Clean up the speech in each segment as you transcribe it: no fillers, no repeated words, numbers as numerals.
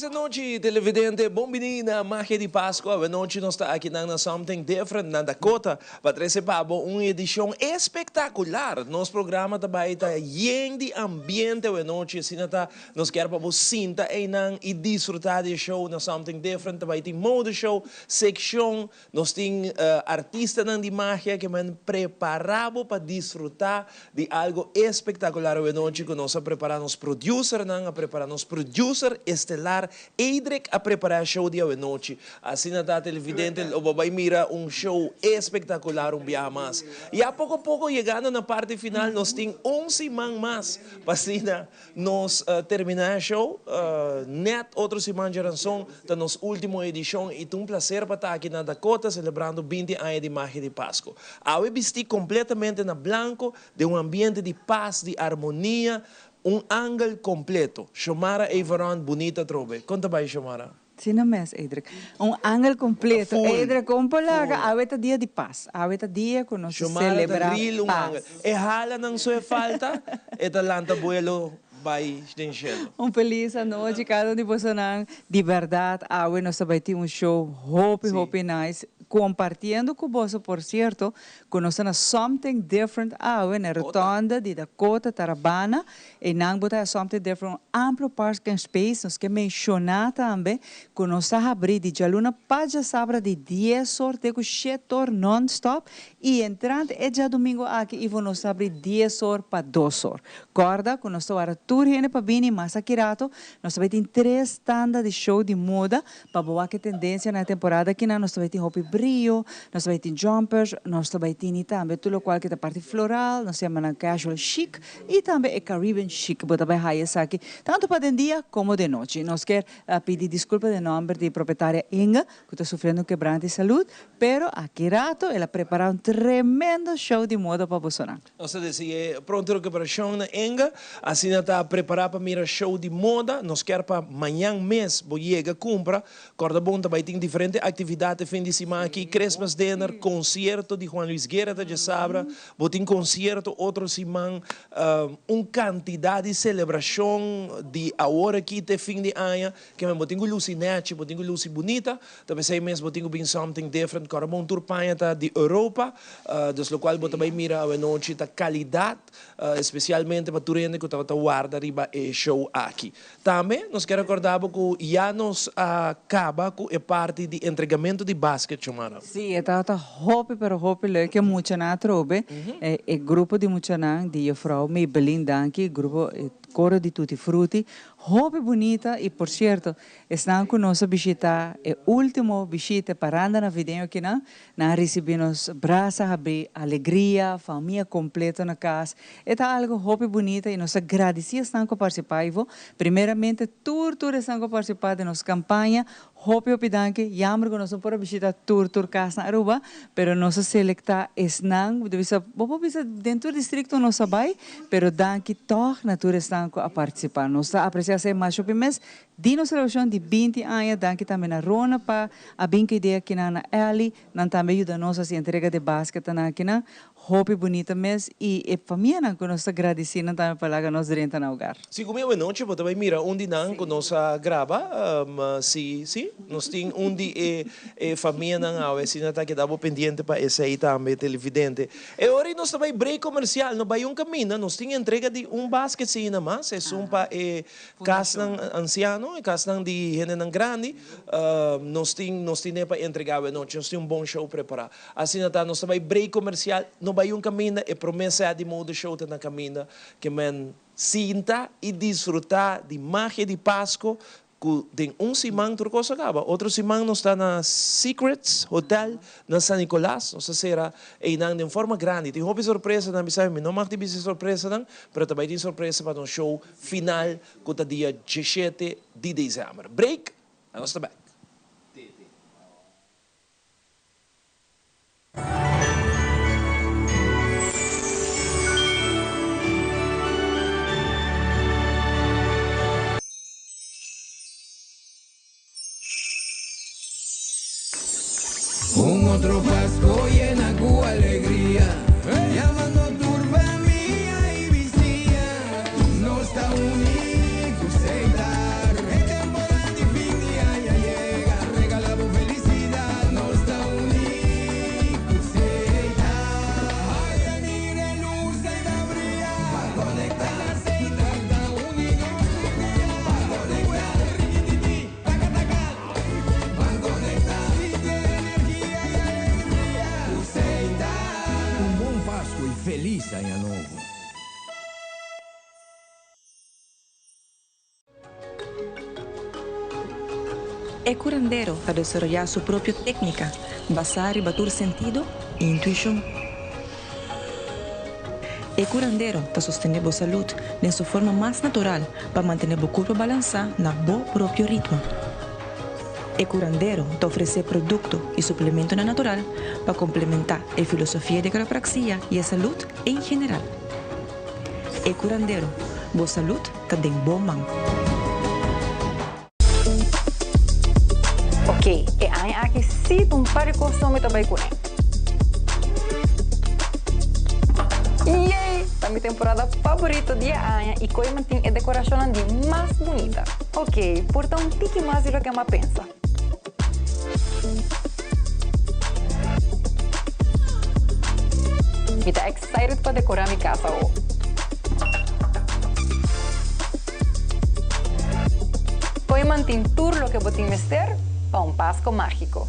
Felis anochi televidente, bon bini na Magia di Pasco. Awenochi nos ta akinan na Something Different na Dakota pa trece pa bo un edicion espectacular. Nos programa ta bay ta yen di ambiente awenochi, asina ta nos kier pa bo sinta eynan y disfruta di e show na Something Different. Ta bay tin mode show, seccion, Nos tin artistanan di magia ke men prepara bo pa disfruta di algo espectacular awenochi ku nos a prepara. Nos producernan a prepara, nos producer estelar Edric a prepara e show di awenochi. Asina ta televidente lo bo bai mira un show espectacular un biaha mas. Ya poco poco yegando na parti final nos tin un siman mas pa asina Nos termina e show net otro siman djaranson ta nos ultimo edishon i ta un plaser pa ta aki na Dakota selebrando 20 aña di Magia di Pasco. Awe bisti kompletamente na blanko den un ambiente di pas, di armonia, un angel kompleto. Shomara Everon bunita atrobe. Kon ta bai Shomara? Asina mes, Edric. Un angel completo. Edric, con por laga? Awe ta dia di pas. Awe ta dia cu nos ta celebra pas. E halanan so e falta, e ta lanta buelo bai den shelo. Un feliz anochi cada un di bosonan. Di berdad awe nos ta bai tin un show hopi hopi nice. Compartiendo cu boso por cierto cu nos ta na Something Different awe na e rotonda di Dakota Tarabana. Einan bo ta haña Something Different, un amplio parking space. Nos ke menshoná tambe ku nos ta habrí di djaluna pa djasabra di dies or te ku shete or nònstòp i entrante e djadumingu aki Ivo nos ta habrí dies or pa dos or. Kòrda ku nos ta wara tur hende pa bini mas aki rato. Nos ta bai tin tres tanda di show di moda Pa bo wak e tendencia na e temporada akinan nos ta bai tin hopi brio, nos ta bai tin jumpers, nos ta bai tini tambe tur locual ke ta parti floral, nos yama nan casual chic y tambe e Caribbean chic. Bo ta bai haya esaki tanto pa den dia como den nochi. Nos kier pidi disculpa den nomber di propietaria Inge cu ta sufriendo un quebrante di salud, pero aki rato el a prepara un tremendo show di moda pa bosonan. Nos ta desea pronto recuperacion na Enga. Asina ta prepara pa mira show di moda. Nos kier pa mañan mes bo yega cumpra. Corda bon ta bay tin diferente actividad e fin di siman aki. Christmas dinner, concierto di Juan Luis Guerra ta djasabra. Bo tin concierto otro siman. Un cantidad di celebracion di awor aki te fin di aña. Kimen bo tin cu luci nechi, bo tin cu luci bunita. Ta p'esei mes bo tin ku bin something different. Kòrda bon tur paña ta di Europa, dus lokual bo ta bai mira awenochi ta kalidat, espesialmente pa tur hende ku tabata warda riba e show aki. Tambe nos kier rekòrda bo ku ya nos a kaba ku e parti di entregamentu di basket, Shomara. Sí, e tabata hopi pero hopi leuk e muchanan atrobe, e grupo di muchanan di Juffrouw Maybelline Danki, grupo e koro di Tutti Frutti, hopi bunita y por cierto, Esnan ku nos a bishitá e último bishita, e paranda navideño akinan, nan a risibí nos brasa habrí, alegria, famia kompleto na kas. E ta algu hopi bunita i nos ta gradisí esnan ku a partisipá, Ivo. Primeramente tur tur esnan ku a partisipá den nos kampaña, hopi hopi danki. Jammer ku nos no por a bishitá tur tur kas na Aruba, pero nos a selektá esnan, bo ta bisa, bo por bisa den tur distrikto nos a bai, pero danki tòg na tur esnan ku a partisipá. Nos ta apresiá esei masha hopi mes. Di nos celebracion di 20 aña, danki tambe na Rona pa a bin cu idea kinan, na Elly, nan tambe a yuda nos haci entrega de basketnan akinan, hopi bunita mes y e famianan cu nos ta gradici nan tambe pa laga nos drenta nan hogar. Si cu mi awenochi bo ta bay mira un di nan cu nos a graba, si, si, nos tin un di e e famianan awe, asina ta keda bo pendiente pa esey tambe televidente. E ora ei nos ta bay break comercial, no bay un caminda, nos tin entrega di un basket si na mas, esun pa e Kasnan ansiano, e kasnan di hendenan grandi, nos tin nos tine pa entregá awenochi. Nos tin un bon show prepará. Asina ta, nos ta bai break komersial, no bai un kaminda, e promé sèt di Mode Show ta na kaminda. Ke men sinta i disfrutá di magia di Pasko ku den un siman tur kos a kaba. Otro siman nos ta na Secrets Hotel na San Nicolas. Nos ta sera einan den forma grandi. Tin hopi sorpresanan, mi sabi mi no mag di bisa e sorpresanan, pero ta bai tin sorpresa pa nos show Final ku ta dia 17 di desèmber. Break, nos ta bèk. Un otro Pasco yena cu alegria, Yamando tur famia y bisiña. Nos ta uni cu Setar. E temporada di. E curandero ta desaroyá su propio técnica basá riba tur sentido i intuishon. E curandero ta sostené bo salud den su forma mas natural pa mantené bo curpa balansá na bo propio ritmo. E curandero ta ofresé producto i suplementonan natural pa complementá e filosofia di quiropraxia i e salud en general. E curandero, bo salud ta den bo man. Ok, e aña aki sí ta un par di kos mi ta bai kuné. Yay! Ta mi temporada faborito di e aña i Kooiman tin e dekorashonnan di mas bunita. Ok, por ta un tiki mas di loke mi a pensa. Mi ta excited pa decorá mi casa awo. Kooiman tin tur loke bo tin mester pa un Pasco mágico.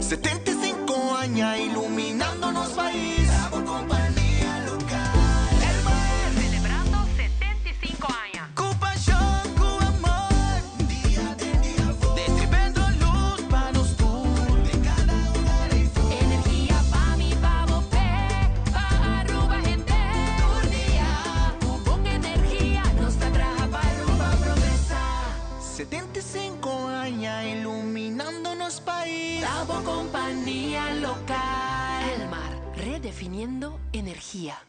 75 aña iluminando nos pais. Bo compania local. Celebrando 75 aña. Cu pasion, cu amor. Dia den dia Distribuyendo luz pa nos tur. Den cada hogar y Energia pa mi, pa bo, pa Aruba hende. Tur dia, cu energia, nos ta traha pa Aruba progresa. 75 aña iluminando nos pais. Bo compania local. Elmar, redefiniendo energia.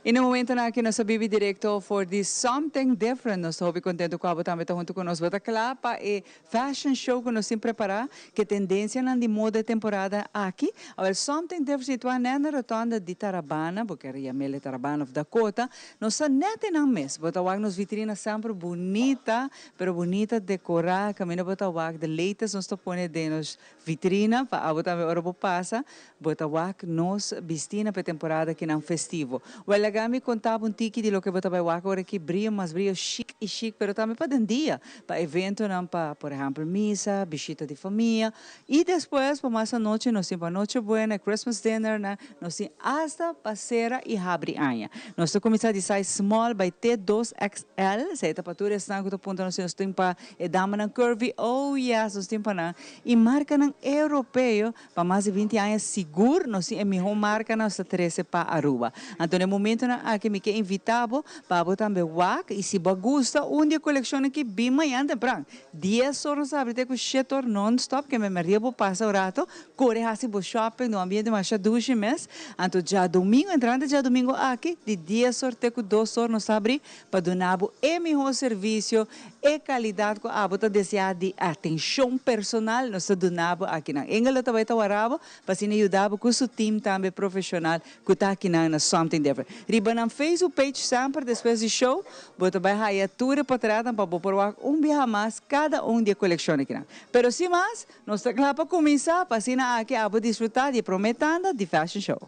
Y na e momento aki nos ta bibo directo for di Something Different, nos ta contento cu tambe ta hunto cu nos. Ta cla pa e fashion show cu nos tin prepara, cu tendencia di moda temporada aki. Awor, Something Different situa na rotonde di Tarabana, pasobra yam'e Tarabana of Dakota, nos ta net nan mes. Bo ta wak nos vitrina semper bunita, pero bunita decora, caminda bo ta wak the latest nos ta pone den nos vitrina, pa abo tambe ora bo pasa, bo ta wak nos bistina pa temporada aki nan festivo. Well, laga mi conta un tiki di loke bo ta bay wak ora aki briyo mas briyo chic y chic, pero tambe pa den dia, pa evento nan pa, por ehempel, misa, bishita di famia, y despues pa mas anochi nos tin pa Noche Buena, Christmas dinner, na, nos tin hasta pa cera y habri aña. Nos ta cuminsa di size small bay te 2XL, esey ta pa tur esnan cu ta punta nos tin pa e dama nan curvy, oh yes, nos tin pa nan. Y marca nan europeo, pa mas di 20 aña sigur, nos tin e miho marca nos ta trece pa Aruba. Anto, na e momento nan aki mi kier invita bo, pa bo tambe wak, y si bo gusta un di e coleccion aki, bin mañan tempran. 10 or nos habri te cu 7 or non-stop, cu mi bo pasa un rato, core haci bo shopping, no ambiente mas dushi mes. Anto, diadomingo, entrante diadomingo aki, di 10 or te cu 2 or nos habri, pa duna bo e miho servicio, e calidad cu abo ta desea di atencion personal, nos ta duna bo aki nan. Engel tambe ta warda bo, pa asina yuda bo cu su team tambe profesional, cu ta aki nan na Something Different. Riba nan Facebook page semper despues di show, bo ta bay haya tur pa tras pa por un biaha mas cada un di e coleccion aki nan. Pero sin mas, nos ta cla pa cuminsa, pa asina aki abo disfruta di prome tanda di fashion show.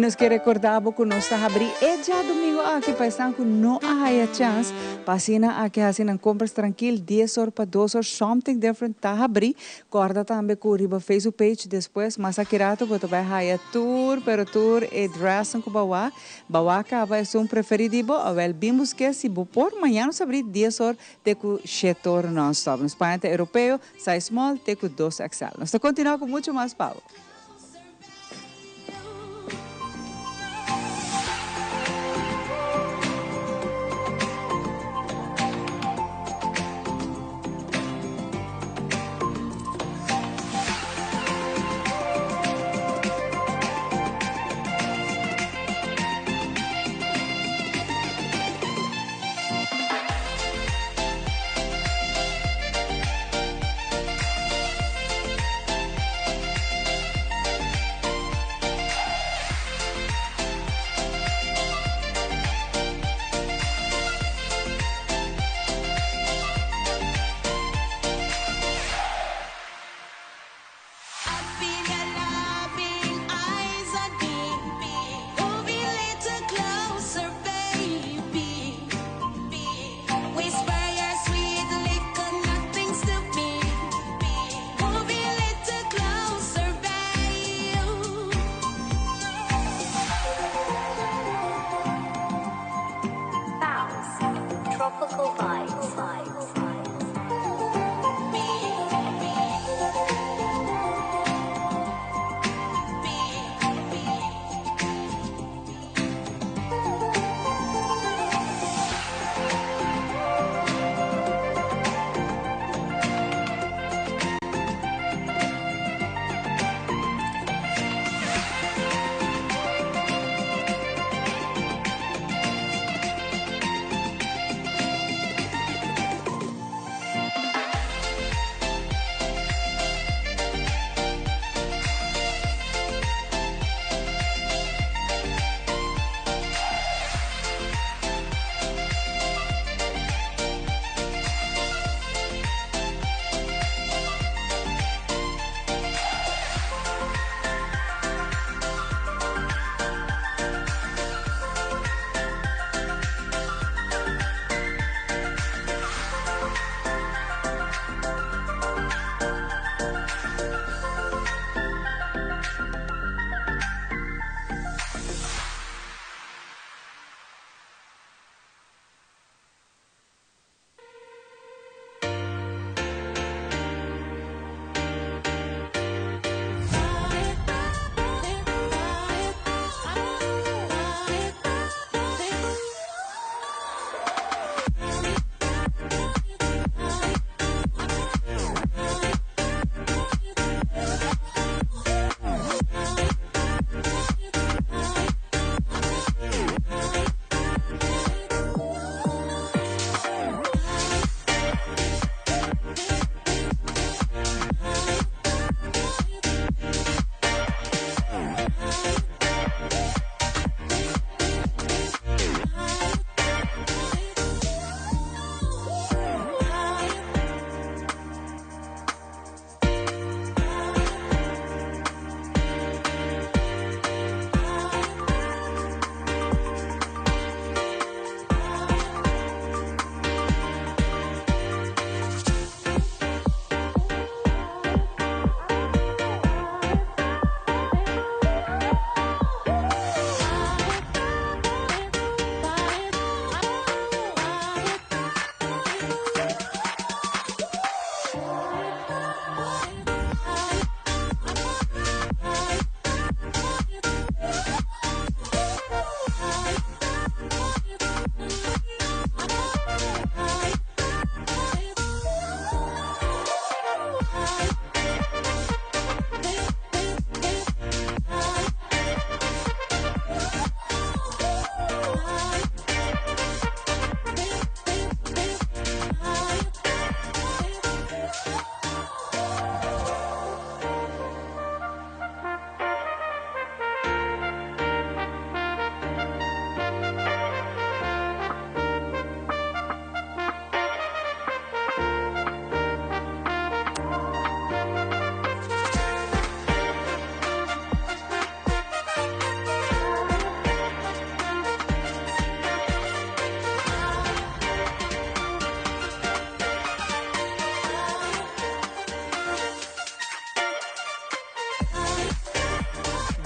nos ke recorda bo cu nos ta habri e djadomingo aki pa esnan cu no a haya chance pa asina aki haci nan compras trankil dies or pa dos or something different ta habri. Corda tambe cu riba Facebook page despues mas aki rato bo ta bay haya tur pero tur e dressnan cu bo a wak. Bo a wak caba esun preferi di bo? Awel bin buske si bo por mañana nos habri dies or te cu shete or non stop. Nos paña ta europeo, size small te cu dos XL. Nos ta continua cu mucho mas pa bo.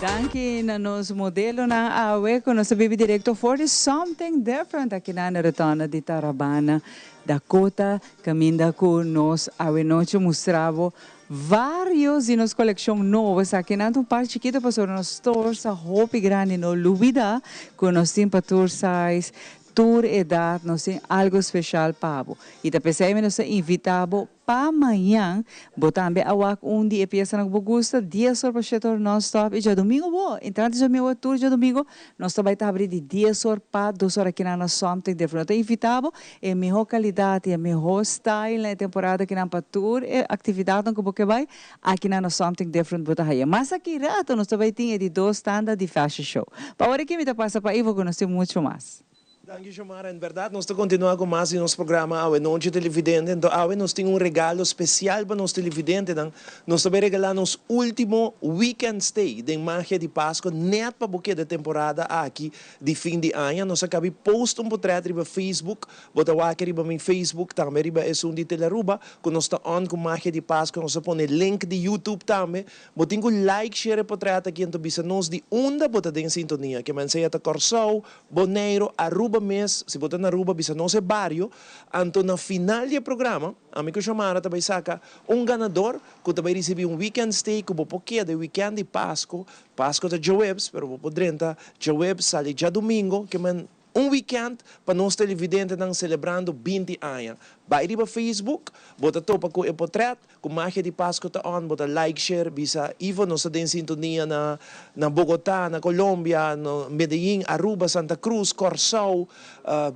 Danki na nos modelonan awe ku nos ta bibi direkto for di Something Different aki na na rotonda di Tarabana, Dakota, kaminda ku nos awe nochi mustra bo varios di nos kolekshon nobo. Esakinan ta un par chikito pasobra nos stores ta hopi grandi. No lubida ku nos tin pa tur size, tur edat, nos tin algo speshal pa bo. I ta p'esei mi nos ta invita bo Pa mañan, bo tambe a wak un di e piesanan ku bo gusta, dies or pa shete or nònstòp i djadumingu bo. Entrante djadumingu bo tur djadumingu nos ta bai ta habri di dies or pa dos or akinan na Something Different. No ta invitá bo e mihó kalidat i e mihó style na e temporada akinan pa tur e aktividatnan ku bo ke bai, akinan na Something Different bo ta haya. Mas aki rato nos ta bai tin e di dos tanda di Fashion Show. Pa ora aki mi ta pasa pa Ivo ku nos tin muchu mas. Danki Xiomara, en berdad nos ta continua cu mas di nos programa awe nochi televidente, enton awe nos tin un regalo special pa nos televidentenan, nos ta bay regala nos ultimo weekend stay den Magia di Pasco net pa bo keda temporada aki di fin di aña, nos a cabi post un potret riba Facebook, bo ta wak riba mi Facebook tambe riba esun di Telearuba cu nos ta on cu Magia di Pasco, nos a pone link di YouTube tambe, Bo tin ku like share e potret aki anto bisa nos di unda bo ta den sintonia. Ke men sea ta Kòrsou, Boneiru, Aruba mes, si bo ta na Aruba bisa nos e bario. Anto na final di e programa, ami ku Xiomara ta bai saka un ganador ku ta bai risibí un weekend stay ku bo por keda e weekend di Pasko. Pasko ta djaweps, pero bo por drenta djaweps sali djadumingo. Ke men Un weekend pa nos televidentenan celebrando 20 aña. Bay riba Facebook, bo ta topa cu e potret, cu Magia di Pasco ta on, bo ta like, share, bisa Ivo nos ta den sintonia na na Bogota, na Colombia, na Medellin, Aruba, Santa Cruz, Corsou.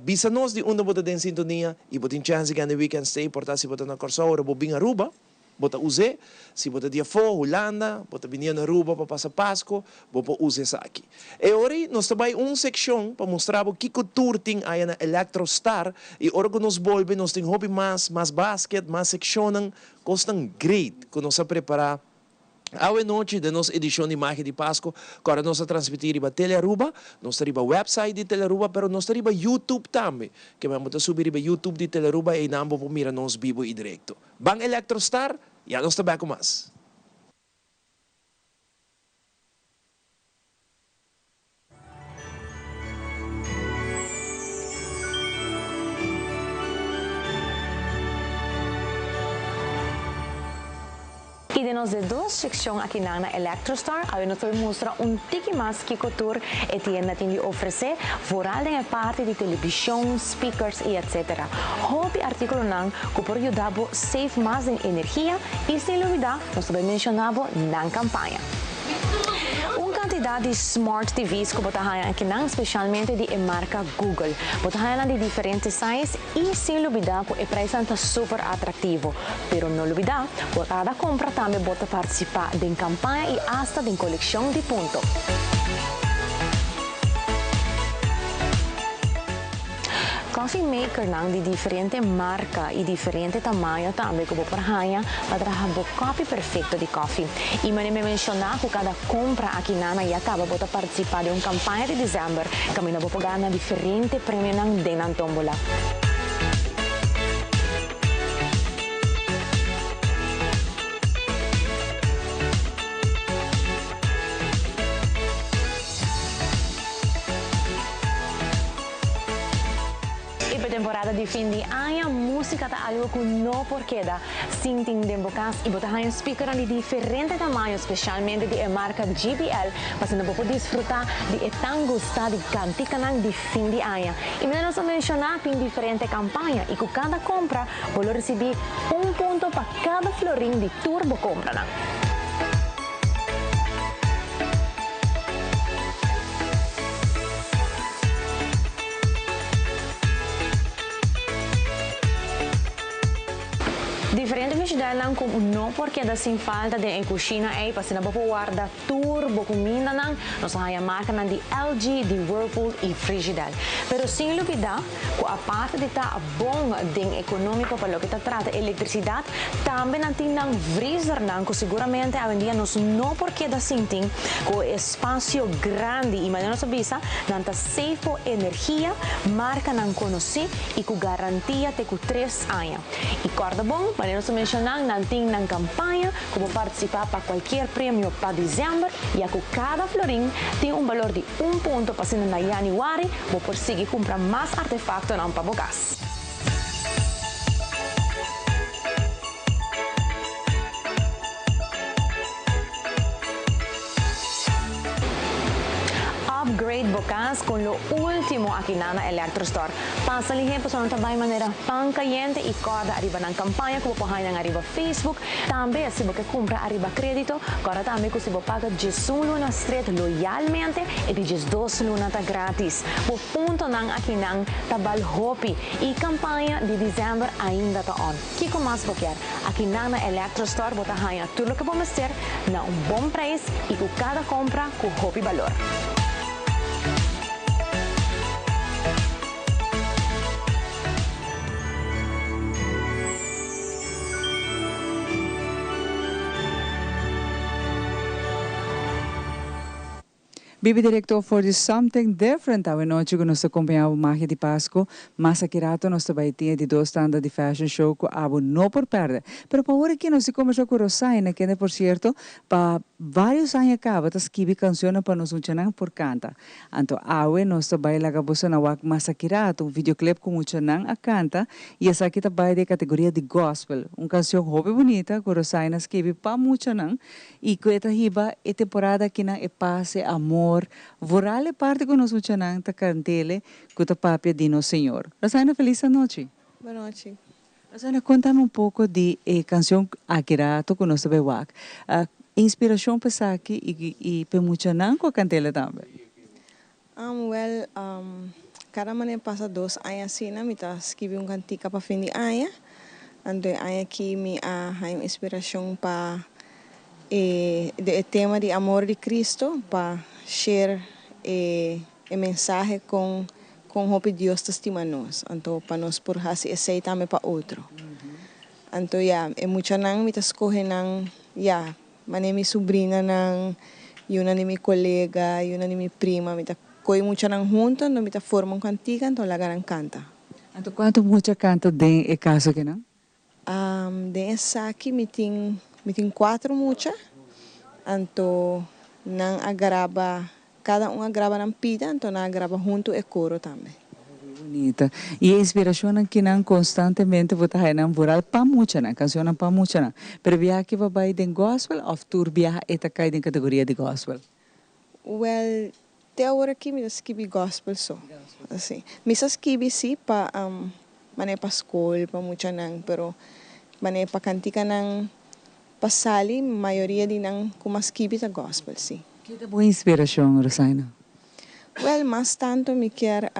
Bisa nos di unda bo ta den sintonia y bo tin chance di gana e weekend stay, por ta si bo ta na Corsou ora bo bin Aruba. Bo ta us'é. Si bo ta di afó, Hulanda, bo ta bini na Aruba pa pasa Pasko, bo por usa esaki. E ora ei nos ta bai un sekshon pa mustra bo kiko tur tin aya na Electrostar i ora ku nos bolbe nos tin hopi mas, mas basket, mas sekshonnan, kosnan great ku nos a prepará awe nochi den nos edishon di Magia di Pasko ku ora nos ta transmití riba Telearuba. Nos ta riba website di Telearuba pero nos ta riba YouTube tambe. Ke men bo ta subi riba YouTube di Telearuba einan bo por mira nos bibo i direkto. Ban Electrostar, ya nos ta bek ku mas. I den nos de dos sekshon akinan na Electrostar awe nos ta bai mustra un tiki mas kiko tur e tienda tin di ofresé, vooral den e parti di televishon, speakers i etsetera. Hopi artíkulonan ku por yuda bo save mas den energia i sin lubidá nos ta bai menshoná bo nan kampaña. Un kantidat di smart TV's ku bo ta haña akinan speshalmente di e marka Google. Bo ta haña nan di diferente size i sin lubidá ku e preisnan ta super atraktivo. Pero no lubidá ku kada kompra tambe bo ta partisipá den kampaña i asta den kolekshon di punto. Coffee makernan di diferente marka i diferente tamaño tambe ku bo por haña pa traha bo kòpi perfekto di kòfi. I manera mi a menshoná ku kada kompra aki nana ya kaba bo ta partisipá den un kampaña di desèmber kaminda bo por gana diferente premionan den nan tómbola. I pa temporada di fin di aña, músika ta algu ku no por keda sin tin den bo kas i bo ta haña speakernan di diferente tamaño, spesialmente di e marka JBL, pa asina bo por disfrutá di e tan gustá di kantikanan di fin di aña. I manera nos a menshoná, tin diferente kampaña i ku kada kompra bo lo risibí un punto pa kada florin di tur bo kompranan. Diferente frishidernan ku no por keda sin falta den e kushina ei pa asina bo por warda tur bo kumindanan. Nos a haña markanan di LG, di Whirlpool i Frigidaire. Pero sin lubidá ku aparte di ta bon den ekonómiko pa loke ta trata elektrisidat, tambe nan tin nan vrizernan ku siguramente awendia nos no por keda sin tin ku e espasio grandi i manera nos a bisa nan ta safe bo energia, markanan konosí i ku garantia te ku tres aña. I kòrda bon, manera nos a menshoná. nan nan tin nan campaña cu bo participa pa cualkier premio pa december ya cu cada florin tin un balor di un punto pa asina na januari bo por sigui cumpra mas artefactonan pa bo cas. Upgrade bo cas con lo ultimo aki na na Electrostore. Pasa lihé pasobra nan ta bai manera pan cayente y corda ariba nan campaña cu bo por haña nan ariba Facebook. Tambe si bo ke cumpra ariba credito, corda tambe cu si bo paga diesun luna stret loyalmente e di diesdos luna ta gratis. Bo puntonan aki nan ta bal hopi y campaña di december ainda ta on. Kiko mas bo kier? Aki nan na Electrostore bo ta haña tur loke bo mester na un bon prijs y cu cada compra cu hopi balor. Bibi Director for di Something Different awe nochi cu nos ta compaña bo Magia di Pasco. Mas aki rato nos ta bay tin e di dos tanda di fashion show cu abo no por perde. Pero pa ora aki nos di combersa cu Rosaina kende por cierto pa varios aña caba ta skibi cancionnan pa nos muchanan por canta. Anto awe nos ta bay laga boso na wak mas aki rato un videoclip cu muchanan a canta y esaki ta bay den e categoria di gospel. Un cancion hopi bunita cu Rosaina skibi pa muchanan I ku e ta hiba e temporada akinan e pas, e amor, vooral e parti ku nos muchanan ta kant'ele ku ta papia di nos Señor. Rosaina felis anochi. Bonochi. Rosaina kontami un poko di e kanshon aki rato ku nos ta bai wak. Inspirashon pa esaki i pa e muchanan ku a kant'ele tambe. Wèl, kada manera pasa dos aña asina mi ta skibi un kantika pa fin di aña. Anto e aña aki mi a haña un inspirashon pa e de e tema di amor di Cristo pa share e e mensahe kon kon hopi Dios ta stima nos. Anto pa nos por hasi esei tambe pa otro. Anto ya, e muchanan mi ta skohe nan ya Mane mi subrinanan, yunan di mi kolega, yunan di mi prima, mi ta koe muchanan hunto, anto mi ta forma un kantika, anto laga nan kanta. Anto kuantu mucha kanta den e kaso akinan? Den esaki mi tin mi tin kuater mucha, anto nan a graba Kada un a graba nan pida, anto nan a graba huntu e koro tambe. Hopi bunita. I e inspirashonnan kinan konstantemente bo ta haya nan vooral pa muchanan, kanshonnan pa muchanan. Pero biaha ki bo a bai den gospel òf tur biaha e ta kai den kategoria di gospel? Wèl, te awor aki mi ta skibi gospel so. Si. Mi sa skibi si pa manera pa skol, pa muchanan, pero manera pa kantikanan Pa sali, mayoria di nan ku mas skibi ta gospel, si. Ki ta bo inspirashon, Rosaina? Wèl, mas tantu mi kier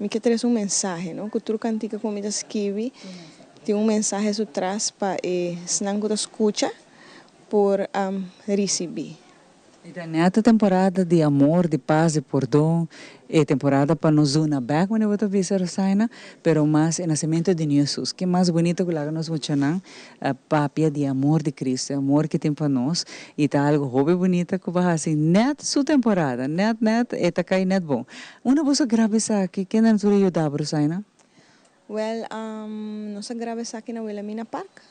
mi kier trese un mensahe, no? Ku tur kantika ku mi ta skibi tin un mensahe su tras pa e esnan ku ta skucha por risibí. E ta nèt e temporada di amor, di pas, di pordon, e temporada pa nos duna bèk, manera bo ta bisa, Rosaina, pero mas e nasementu di Niño Hesus. Ke mas bunito ku laga nos muchanan papia di amor di Cristo, e amor ke tin pa nos, i ta algu hopi bunita ku bo hasi nèt su temporada, nèt nèt e ta kai nèt bon. Unda boso graba esaki? Kende nan tur a yuda bo, Rosaina? Wèl, nos a graba esaki na Wilhelmina Park.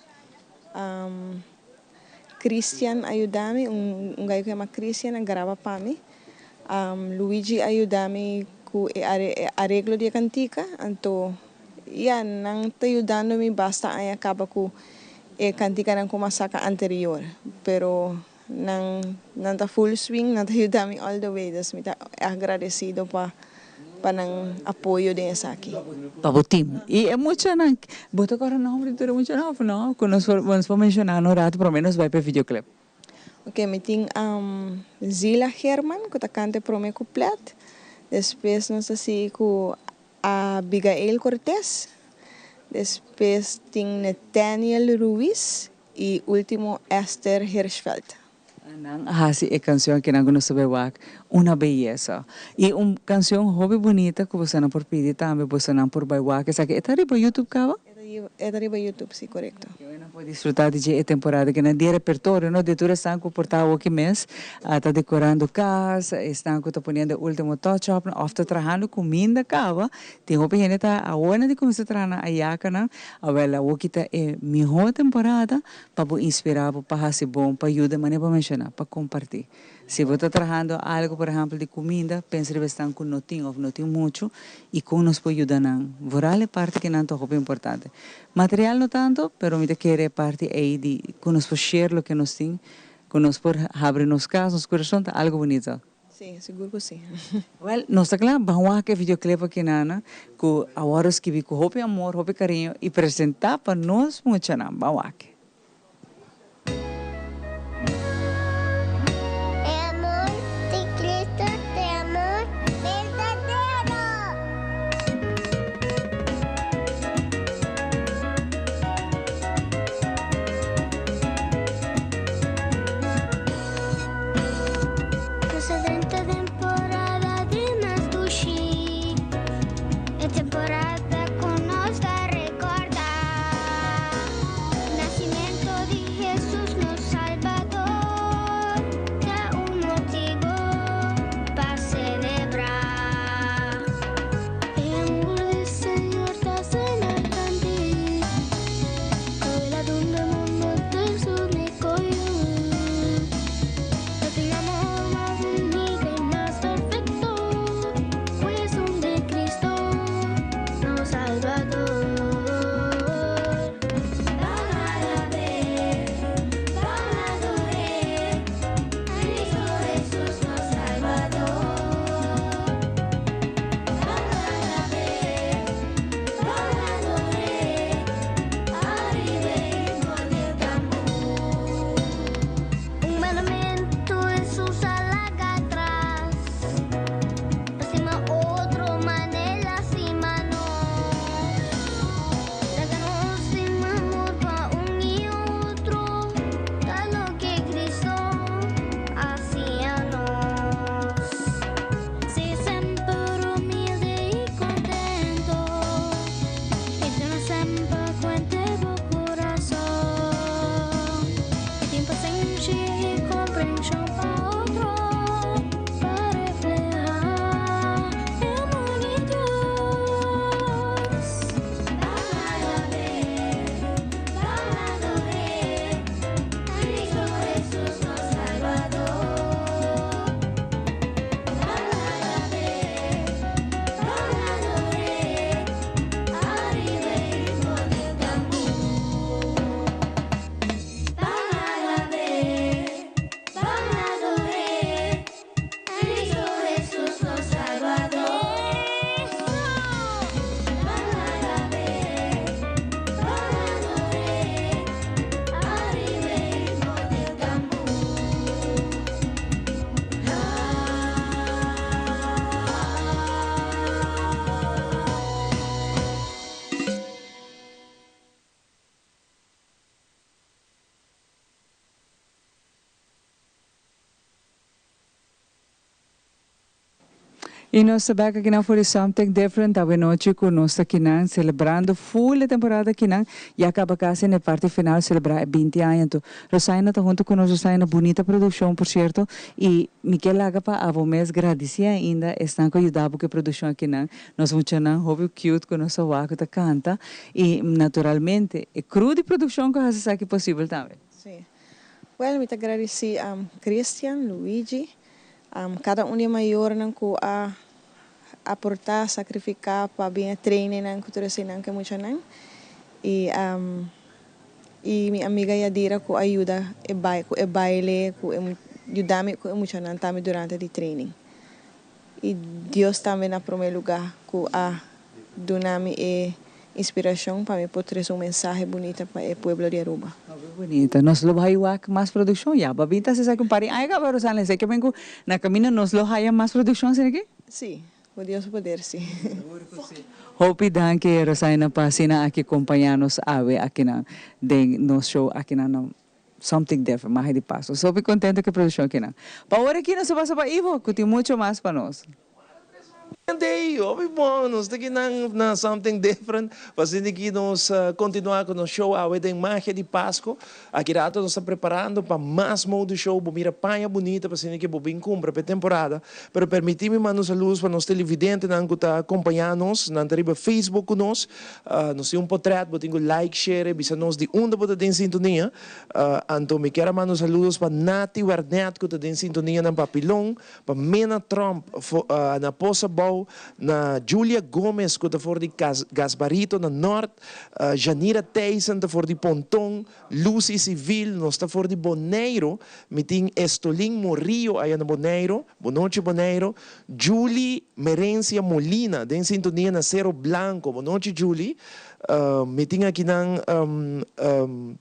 Christian a yuda mi, un gai ku yama Christian a graba pa mi. Luigi a yuda mi ku e areglo di e kantika. Anto, ya, nan ta yudando mi basta aña kaba ku e kantikanan ku mi a saka anterior. Pero Nan nan ta full swing, nan ta yuda mi all the way, dus mi ta agradecido pa pa nan apoyo den esaki. Pa bo team. Y e muchanan, bo ta corda nomber di tur e muchanan of no? Cu nos por nos por menciona un rato prome nos bay pa e videoclip. Ok, mi tin Zila Geerman cu ta canta e prome couplet, despues nos ta sigui cu Abigail Cortez, despues tin Nathaniel Ruiz Y ultimo Esther Hirschfeld. Nan a haci e cancion akinan cu nos ta bay wak, Una Belleza. Y un cancion hopi bunita cu bosonan por pidi tambe, bosonan por bay wak esaki. E ta riba YouTube caba? E ta E ta riba YouTube, si, korekto. Ke nan por disfrutá di dje e temporada ke nan di e repertorio no di tur esnan ku por ta awoki mes ta dekorando kas, esnan ku ta poniendo e ultimo touch up òf ta trahando kuminda kaba. Tin hopi hende ta awor nan di kuminsá traha nan ayakanan. Awèl awoki ta e mihó temporada pa bo inspirá bo pa hasi bon, pa yuda manera bo a menshoná, pa kompartí. Si bo ta trahando algu, por ehèmpel di kuminda, pensa riba esnan ku no tin òf no tin muchu i kon nos por yuda nan. Vooral e parti kinan ta hopi importante. Material no tantu, pero mi ta kere e parti ei di ku nos por share loke nos tin, ku nos por habri nos kas, nos kurason, ta algu bunito. Sí, sigur ku sí. Wèl, nos ta kla ban wak e videoclip aki nana ku a wòrdu skibi ku hopi amor, hopi kariño i presentá pa nos muchanan. Ban wak. E amor di Cristo ta e amor berdadero. Nos a drenta temporada di mas dushi, e temporada cu nos ta recorda. Nacimento di Jesus nos Salbador ta un motibo pa celebra. E amor di Señor ta asina grandi, cu el a duna mundo den su unico Yu. No tin amor mas humilde y mas perfecto, cu esun di Cristo nos Salbador. Ban alab'é, ban ador'é, Cristo Hesus nos Salbador. Ban alab'é, ban ador'é, ariba e ritmo di tambor. Un mandamentu Hesus a laga atras, pa stima otro manera stima nos. Laga nos tin amor pa un i otro, ta loke Cristo a siña nos. Sea semper humilde i contento, i tene semper cuenta bo corazon. I tin pasenshi i comprension pa otro, pa refleha e amor di Dios. Ban alab'é, ban ador'é, Cristo Hesus nos Salbador. Ban alab'é, ban ador'é, ariba e ritmo di tambor. Ban alab'é, ban ador'é, Cristo Hesus nos Salbador. Ban alab'é, ban ador'é, ariba e ritmo di tambor. Y nos ta bek akinan for di Something Different awe nochi cu nos ta akinan celebrando full e temporada akinan. Ya caba casi na e parti final celebra e binti aña. Anto Rosaina ta hunto cu nos. Rosaina, bunita produccion por cierto. Y mi kier laga pa abo mes gradici ainda esnan cu a yuda bo cu e produccion akinan. Nos muchanan hopi cute cu nos a wak cu ta canta. Y naturalmente e crew di produccion cu a haci esaki posibel tambe. Sí. Well, mi ta gradisí Christian, Luigi, kada un di e mayornan ku a aportá, sakrifiká pa bin e trainingnan ku tur eseinan ku e muchanan. I i mi amiga Yadira ku a yuda e bai ku e baile, ku e yuda mi ku e muchanan tambe durante di training. I Dios tambe na promé lugá ku a duna mi e inspirashon pa mi por trese un mensahe bunita pa e pueblo di Aruba. Hopi bunita. Nos lo bai wak mas produccion ya. Ba bin ta hasi esaki un par di aña caba Rosanlyn. Esei ke men ku na caminda nos lo haya mas produccion asina aki? Sí, ku Dios su poder sí. Sigur ku sí. Hopi danki Rosaina pa asina aki compaña nos awe akinan den nos show akinan na Something different, magia di Pascua. Nos hopi contento cu e produccion akinan. Pa ora aki nos ta pasa pa Ivo cu tin mucho mas pa nos. Day, hopi bon, nos ta aki na Something Different, pa asina aki nos continua cu nos show awe den Magia di Pasco. Aki rato nos ta preparando pa mas mode show, bo mira paña bunita pa asina aki bo bin cumpra pa e temporada. Pero permiti mi manda un saludos pa nos televidentenan cu ta acompaña nos, nan ta riba Facebook cu nos. Nos tin un potret, bo tin cu like, share, bisa nos di unda bo ta den sintonia. Anto mi kier a manda un saludos pa Nati Wernet cu ta den sintonia na Papilon. Pa Mena Tromp na Posa Bou, na Julia Gomez ku ta for di Gasbarito na Nort, Janira Thijssen ta for di Ponton, Lucy Civil, nos ta for di Boneiro, mi tin Estolin Morillo aya na Boneiro, bonochi Boneiro, Julie Merencia Molina den sintonia na Cero Blanco, bonochi Julie, mi tin akinan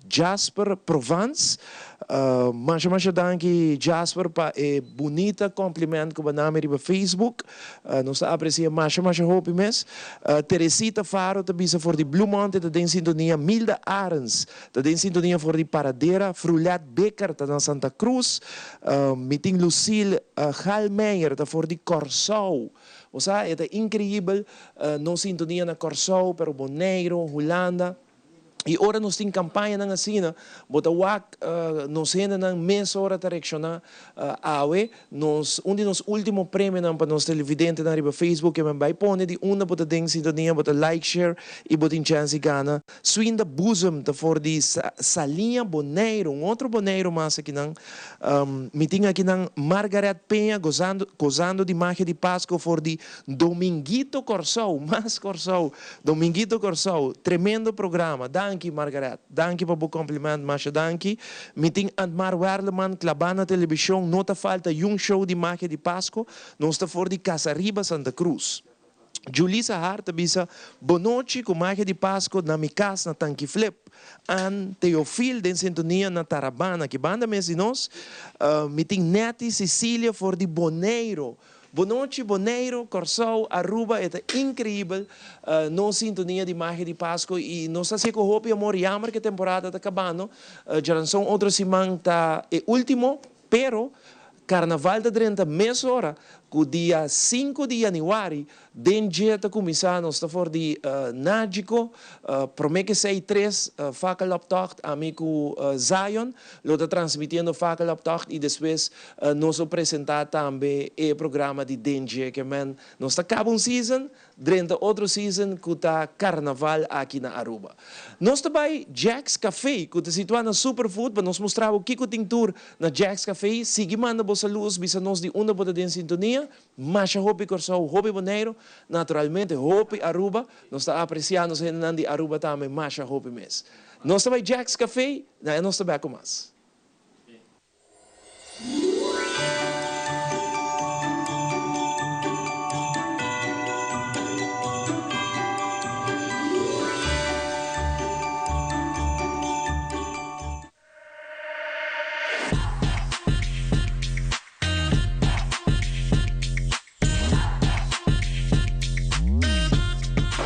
Jasper Provence, Masha masha danki Jasper pa e bunita compliment cu bo nami riba Facebook. Nos ta aprecia masha masha hopi mes. Teresita Faro ta bisa for di Blue Mountain ta den sintonia. Milda Arends ta den sintonia for di Paradera. Frulet Becker ta na Santa Cruz. Mi tin Lucille Galmeijer ta for di Corsou. Bo sa e ta increibel nos sintonia na Corsou pero Boneiro, Hulanda. I ora nos tin kampañanan asina, bo ta wak nos hendenan mesora ta reakshoná. Awe, nos, un di nos último premionan pa nos televidentenan riba Facebook, e men bai pone di unda bo ta den sintonia, bo ta like, share i bo tin chèns di gana. Swinda Boezem ta for di Saliña, Boneiru, un otro Boneiru mas akinan. Mi tin akinan Margaret Peña gozando, gozando di magia di Pasko for di Dominguito, Kòrsou, mas Kòrsou. Dominguito Kòrsou, tremendo programa. Danki Margaret. Danki pa bo compliment, masha danki. Mi tin Antmar Werleman klabá na telebishon, no ta falta yun show di magia di Pasko, nos ta for di Casariba, Santa Cruz. Julisa Hart ta bisa, Bonochi ku magia di Pasko na mi kas na Tanki Flip. Ann Theophil den sintonia na Tarabana, ki banda mes di nos. Mi tin Netty Cecilia for di Boneiro. Bonochi Boneiro, Kòrsou, Aruba e ta inkreibel nos sintonia di magia di Pasko i nos ta hasié ku hopi amor jammer ku e temporada ta kabando djaranson otro siman ta e ultimo pero karnaval ta drenta mesora ku dia sinku di yanüari Den dje ta kuminsá nos ta for di Nagico, promé ke sei tres Fakkeloptocht, ami ku Zion lo ta transmitiendo Fakkeloptocht i despues nos lo presentá tambe e programa di Den dje ke men nos ta kaba un season, drenta otro season ku ta Karnaval aki na Aruba. Nos ta bai Jack's Café ku ta situá na Superfood pa nos mustra bo kiko tin tur na Jack's Café. Sigui manda bo saludos bisa nos di unda bo ta den sintonia. Masha hopi Kòrsou, hopi Boneiru, naturalmente hopi Aruba. Nos ta apresiá nos hendenan di Aruba tambe masha hopi mes. Nos ta bai Jack's Café, na e nos ta bek ku mas.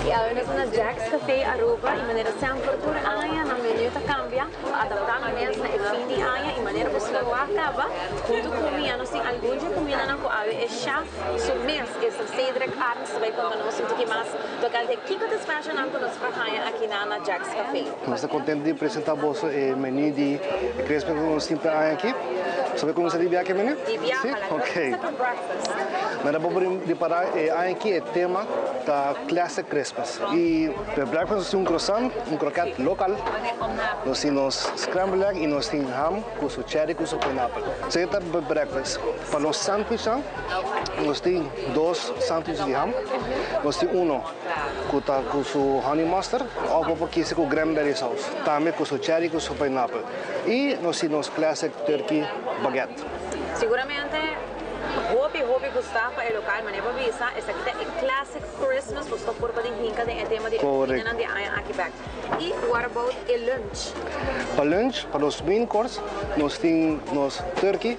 Y awe nos ta na Jack's Cafe Aruba y manera semper tur aña nan menu ta cambia pa adapta nan mes na e fin di aña y manera cu slow a caba hunto cu mi ya nos tin algun dje cumindanan cu awe e chef su mes esta Cedric Arends ta bay conta nos un tiki mas tocante kico ta special nan cu nos por haya aki na na Jack's Cafe. Nos ta contento di presenta boso e menu di e Christmas cu nos tin pa e aña aki. Sabe cuminsa di biaha e menu? Di biaha, Si? la Ok. cuminsa cu breakfast. Mira bo por ripara e aña aki e tema ta Classic Christmas. Y pa e breakfast nos tin un croissant, un croquette local, nos tin nos scrambled egg y nos tin ham cu su cherry cu su pineapple. Esaki ta pa breakfast. Pa nos sandwichnan nos tin dos sandwich di ham. Nos tin uno cu ta cu su honey mustard of bo por kisa cu cranberry sauce, tambe cu su cherry cu su pineapple. Y nos tin nos classic turkey baguette. Siguramente hopi hopi gusta pa e local, manera bo bisa esaki ta e classic Christmas, bo ta por pa den hinca den e tema di e cumindanan di aña aki bek. Y what about e lunch? Pa lunch, pa nos main course, nos tin nos turkey,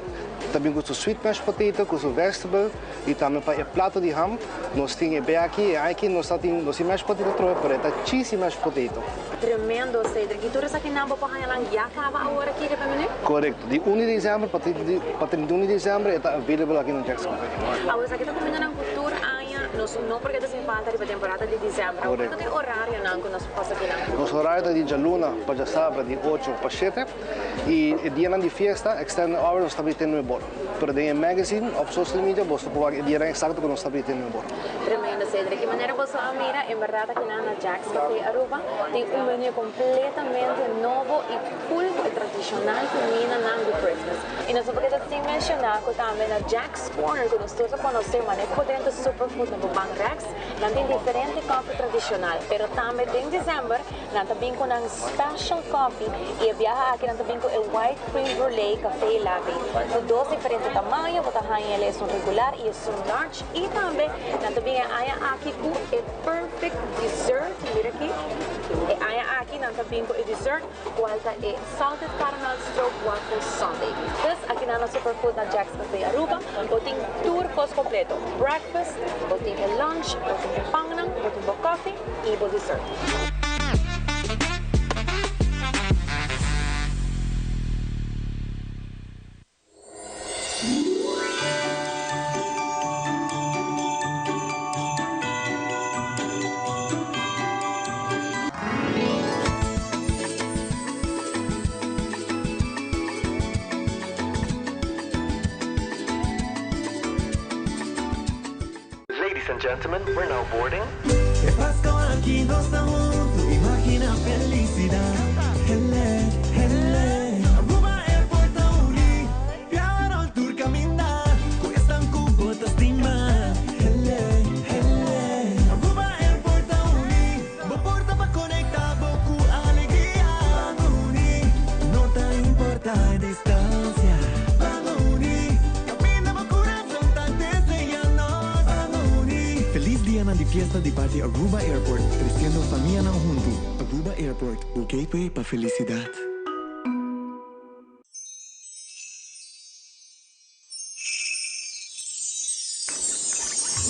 ta bin cu su sweet mashed potato, cu su vegetable, Y tambe pa e plato di ham, nos tin e beaki, e aiki nos ta tin, nos tin mashed potato trobe, pero e ta cheesy mashed potato. Tremendo, Cedric. Y tur esakinan bo por haña nan ya caba awor aki riba e menu? Corecto. Di un di december pa 31 di december e ta available aki na Jack's Cafe. Awor esaki ta cumindanan cu tur aña nos. Nos no por keda sin falta riba temporada di december. Correcto. Cuanto ta e horarionan cu nos por pasa akinan? Nos horario ta di djaluna pa djasabra di ocho pa shete y e dianan di fiesta, extended hours, nos ta habri te nuebe ora. Pero den e magazine of social media boso por wak e dianan exacto cu nos ta habri te nuebe ora. Tremendo, Cedric. Di manera boso a mira, en berdad akinan na Jack's Café Aruba tin un menu completamente nobo y full cu e tradicional cumindanan di Christmas. Y nos no por keda sin menciona cu tambe na Jack's Corner, cu nos tur ta conoce manera cu bo drenta Superfood na bo ban rechts, nan tin diferente coffee tradicional, pero tambe den december nan ta bin cu nan special coffee y e biaha aki nan ta bin cu e white cream brulee cafe latte cu dos diferente tamaño, bo ta haña el esun regular y esun large y tambe nan ta bin e aña aki cu e perfect dessert, mira aki, e aña aki nan ta bin cu e dessert cual ta e salted caramel stroop waffle sundae. Dus aki nan na Superfood na Jack's Cafe Aruba bo tin tur cos completo, breakfast, bo tin e lunch, bo tin e pannan, bo tin bo coffee y bo dessert. Ladies and gentlemen, we're now boarding. E Pasco aki nos ta hunto, imagina felicidad. Hele, hele. Aruba Airport ta uni, piano tur caminda, cu esnan cu bo ta stima. Hele, hele. Aruba Airport ta uni, bo porta pa conecta bo cu alegria. Ban uni, no ta importa e distancia. Ban uni, caminda bo curazon ta desea nos. Ban uni. Feliz dianan di fiesta di parti Aruba Airport, treciendo famianan hunto. Aruba Airport, bo gateway pa felicidad.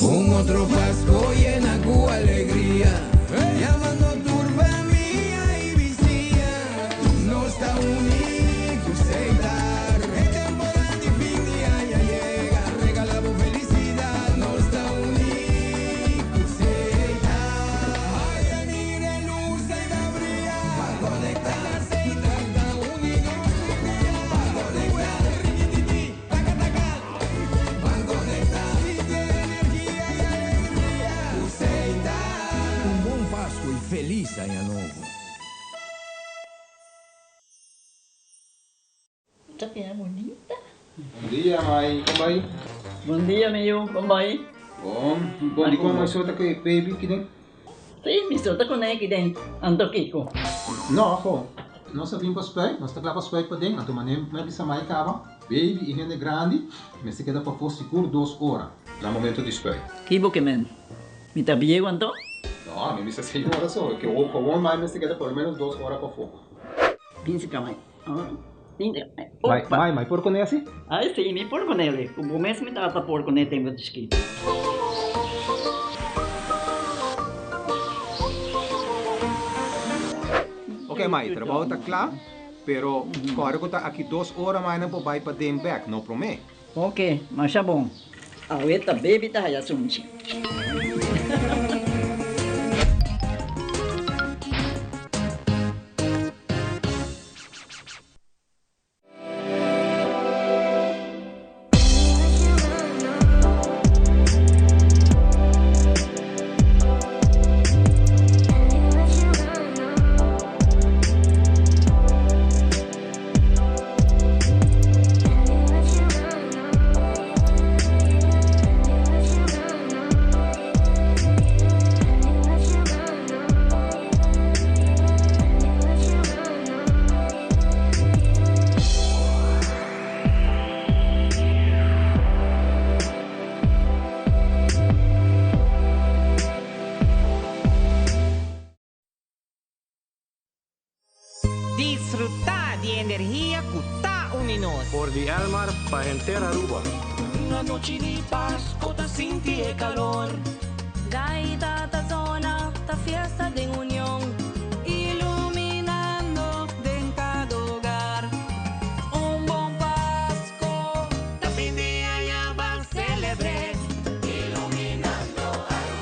Un otro Pasco yena cu alegria, Yamando tur famia y bisiña. Nos ta uni cu Setar. E temporada di fin di aña a yega, regala bo felicidad. Nos ta uni cu Setar. Ay, a mira e luz ey ta bria. Ban conecta. Setar ta uni nos tur dia. Ban conecta. Riquititi, taca taca. Ban conecta. Sinti energia y alegria cu Setar. Un bon Pasco y feliz aña nobo. Ta bira bunita. Bon dia, mai. Kon bai? Bon dia, mi yu. Kon bai? Bon. Bon, dikon mai so ta ku e baby kiden? Sí, mi so ta ku ne kiden. Anto kiko? No, ajo. Nos a bin pa spuit. Nos ta kla pa spuit paden. Anto mane mi a bisa mai kaba, baby i hende grandi mester keda pafó sigur dos ora na momento di spuit. Kibo ke men? Mi ta bieu anto? No, mi bisa seis ora so. Ke gewoon mai mester keda por lo menos dos ora pafó. Bin si ka mai. Mai, mai, mai por kuné asi? Ai si, mi por kuné. Ku bo mes mi tata por kuné tempu di chikito. Ok mai, trabou ta kla, pero kòrda ku ta aki dos ora mai nan por bai paden bèk, no promé. Ok, masha bon. Awe ta baby ta haya sunchi. Disfruta di e energia cu ta uni nos. For di Elmar pa henter Aruba. Un anochi di Pasco ta sinti e calor. Gaita ta zona, ta fiesta den union. Iluminando den cada hogar. Un bon Pasco, ta fin di aña ban celebre. Iluminando Aruba.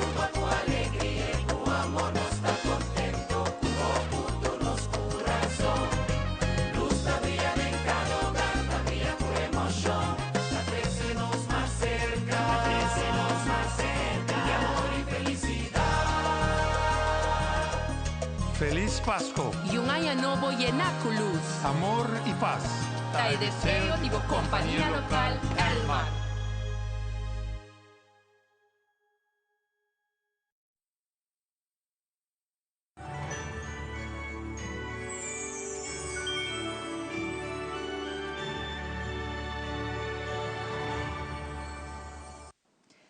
Feliz Pasco. Y un aña nobo llena cu luz. Amor y paz. Ta e deseo di bo compania local, Elmar.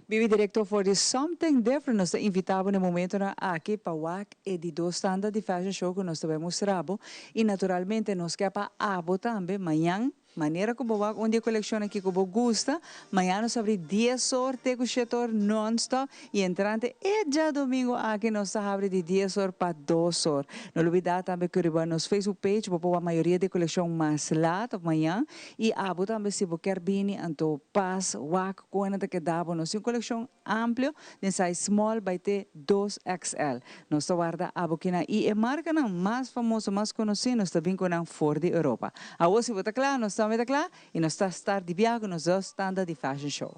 Bibi directo for di Something Different nos ta invita bo na e momentonan aki pa wak e di dos tanda di fashion show cu nos ta bay mustra bo y naturalmente nos ke pa abo tambe mañan manera cu bo wak un di e coleccionnan aki cu bo gusta mañan nos ta habri dies or te cu shete or non stop y entrante e djadomingo aki nos ta habri di dies or pa dos or. No lubida tambe cu riba nos Facebook page bo por wak mayoria di e coleccion mas laat of mañan y abo tambe si bo kier bini anto pas wak Kon nan ta keda bo? Nos tin un kolekshon amplio den size small bai te dos XL. Nos ta warda abo kinan i e markanan mas famoso, mas konosí nos ta bin ku nan for di Europa. Awor si bo ta kla, nos tambe ta kla i nos ta start di biaha ku nos dos tanda di fashion show.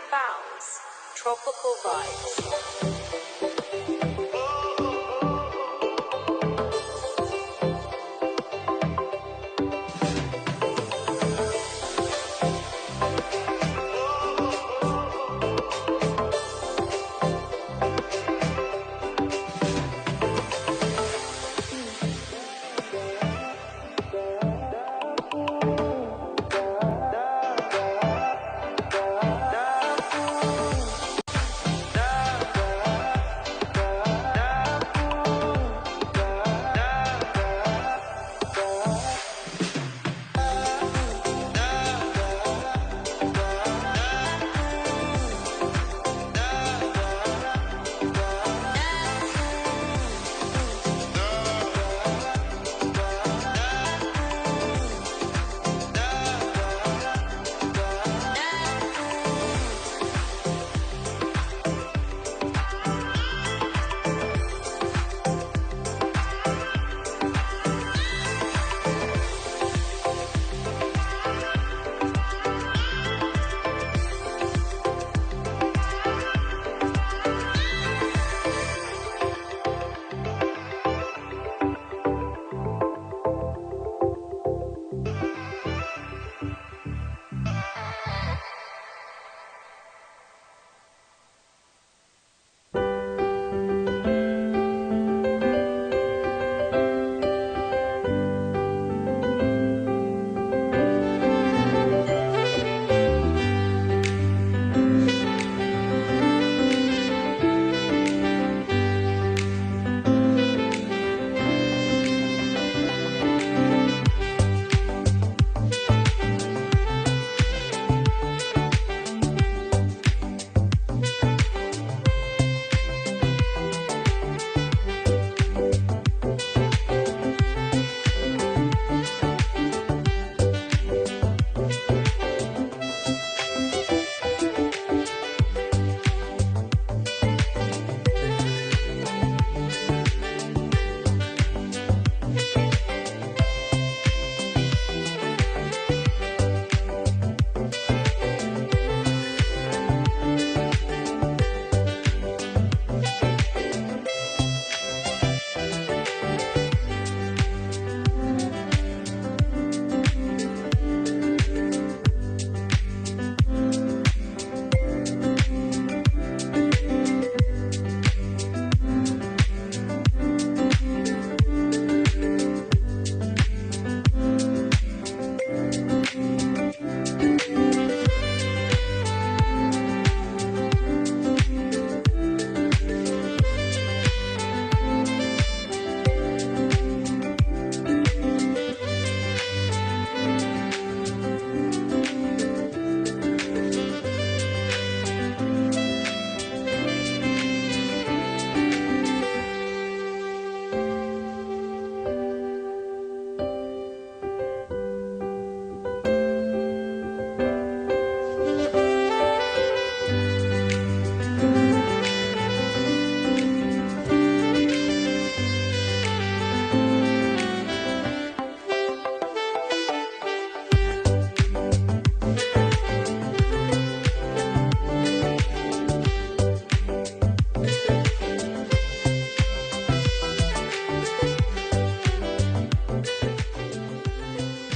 Bounce, Tropical Vibes.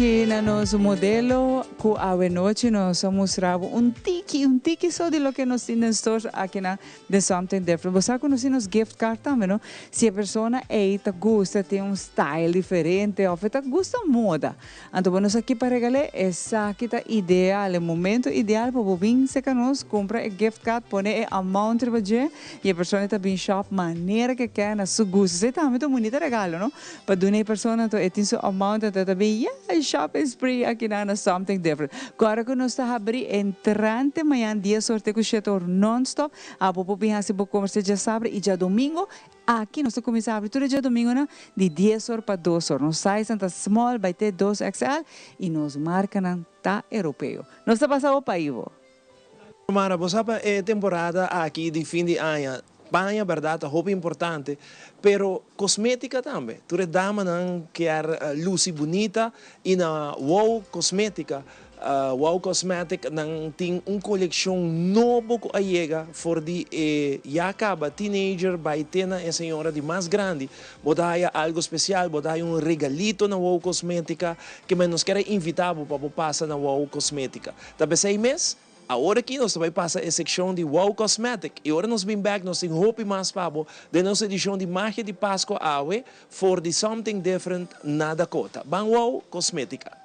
Danki na nos modelo cu awe nochi nos a mustra bo un tiki, un tiki so di loke nos tin den stores akinan den Something Different. Bo sa cu nos tin nos gift card tambe no? Si e persona ey ta gusta tin un style diferente of e ta gusta moda, anto bo no sa ki pa regal'é, esaki ta ideal, e momento ideal pa bo bin cerca nos, cumpra e gift card, pone e amount riba dje y e persona ta bin shop manera cu e ke na su gusto. Esey tambe ta un bunita regalo no? Pa duna e persona anto e tin su amount anto e ta bin yeah shopping spree aki nan na something different. Cu ora cu nos ta habri entrante mañan dies or te cu shete or non stop abo por bin haci bo compras te djasabra y djadomingo aki nos ta cuminsa habri tur e djadomingonan di dies or pa dos or. Nos sizenan ta small bay te dos XL y nos marcanan ta europeo. Nos ta pasa bo pa Ivo. Mara, bo sa pa e temporada aki di fin di aña, paña berdad ta hopi importante, pero cosmetica tambe. Tur e damanan kier luci bunita y na Wow Cosmetica, Wow Cosmetic nan tin un coleccion nobo cu a yega for di e ya caba teenager bay te na e señora di mas grandi. Bo ta haya algo special, bo ta haya un regalito na Wow Cosmetica, ke men nos kier a invita bo pa bo pasa na Wow Cosmetica. Ta p'esei mes, awor aki nos ta bai pasa e sekshon di Wow Cosmetic i ora nos bin bèk nos tin hopi mas pa bo den nos edishon di Magia di Pasko awe for di Something Different na Dakota. Ban Wow Cosmetica.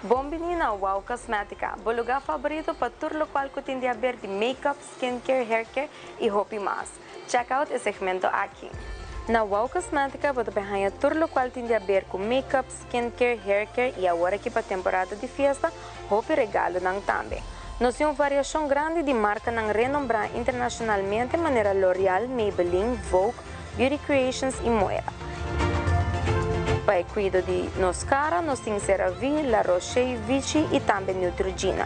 Bon bini na Wow Cosmetica, bo lugar favorito pa tur locual cu tin di haber di make-up, skincare, haircare y hopi mas. Check out e segmento aki. Na Wow Cosmetica bo ta por haña tur locual tin di haber cu make-up, skincare, haircare y awor aki pa temporada di fiesta hopi regalonan tambe. Nos tin un variacion grandi di marcanan renombra internacionalmente manera L'Oreal, Maybelline, Vogue, Beauty Creations y Moira. Pa e cuido di nos cara nos tin CeraVe, La Roche, Vichy y tambe Neutrogena.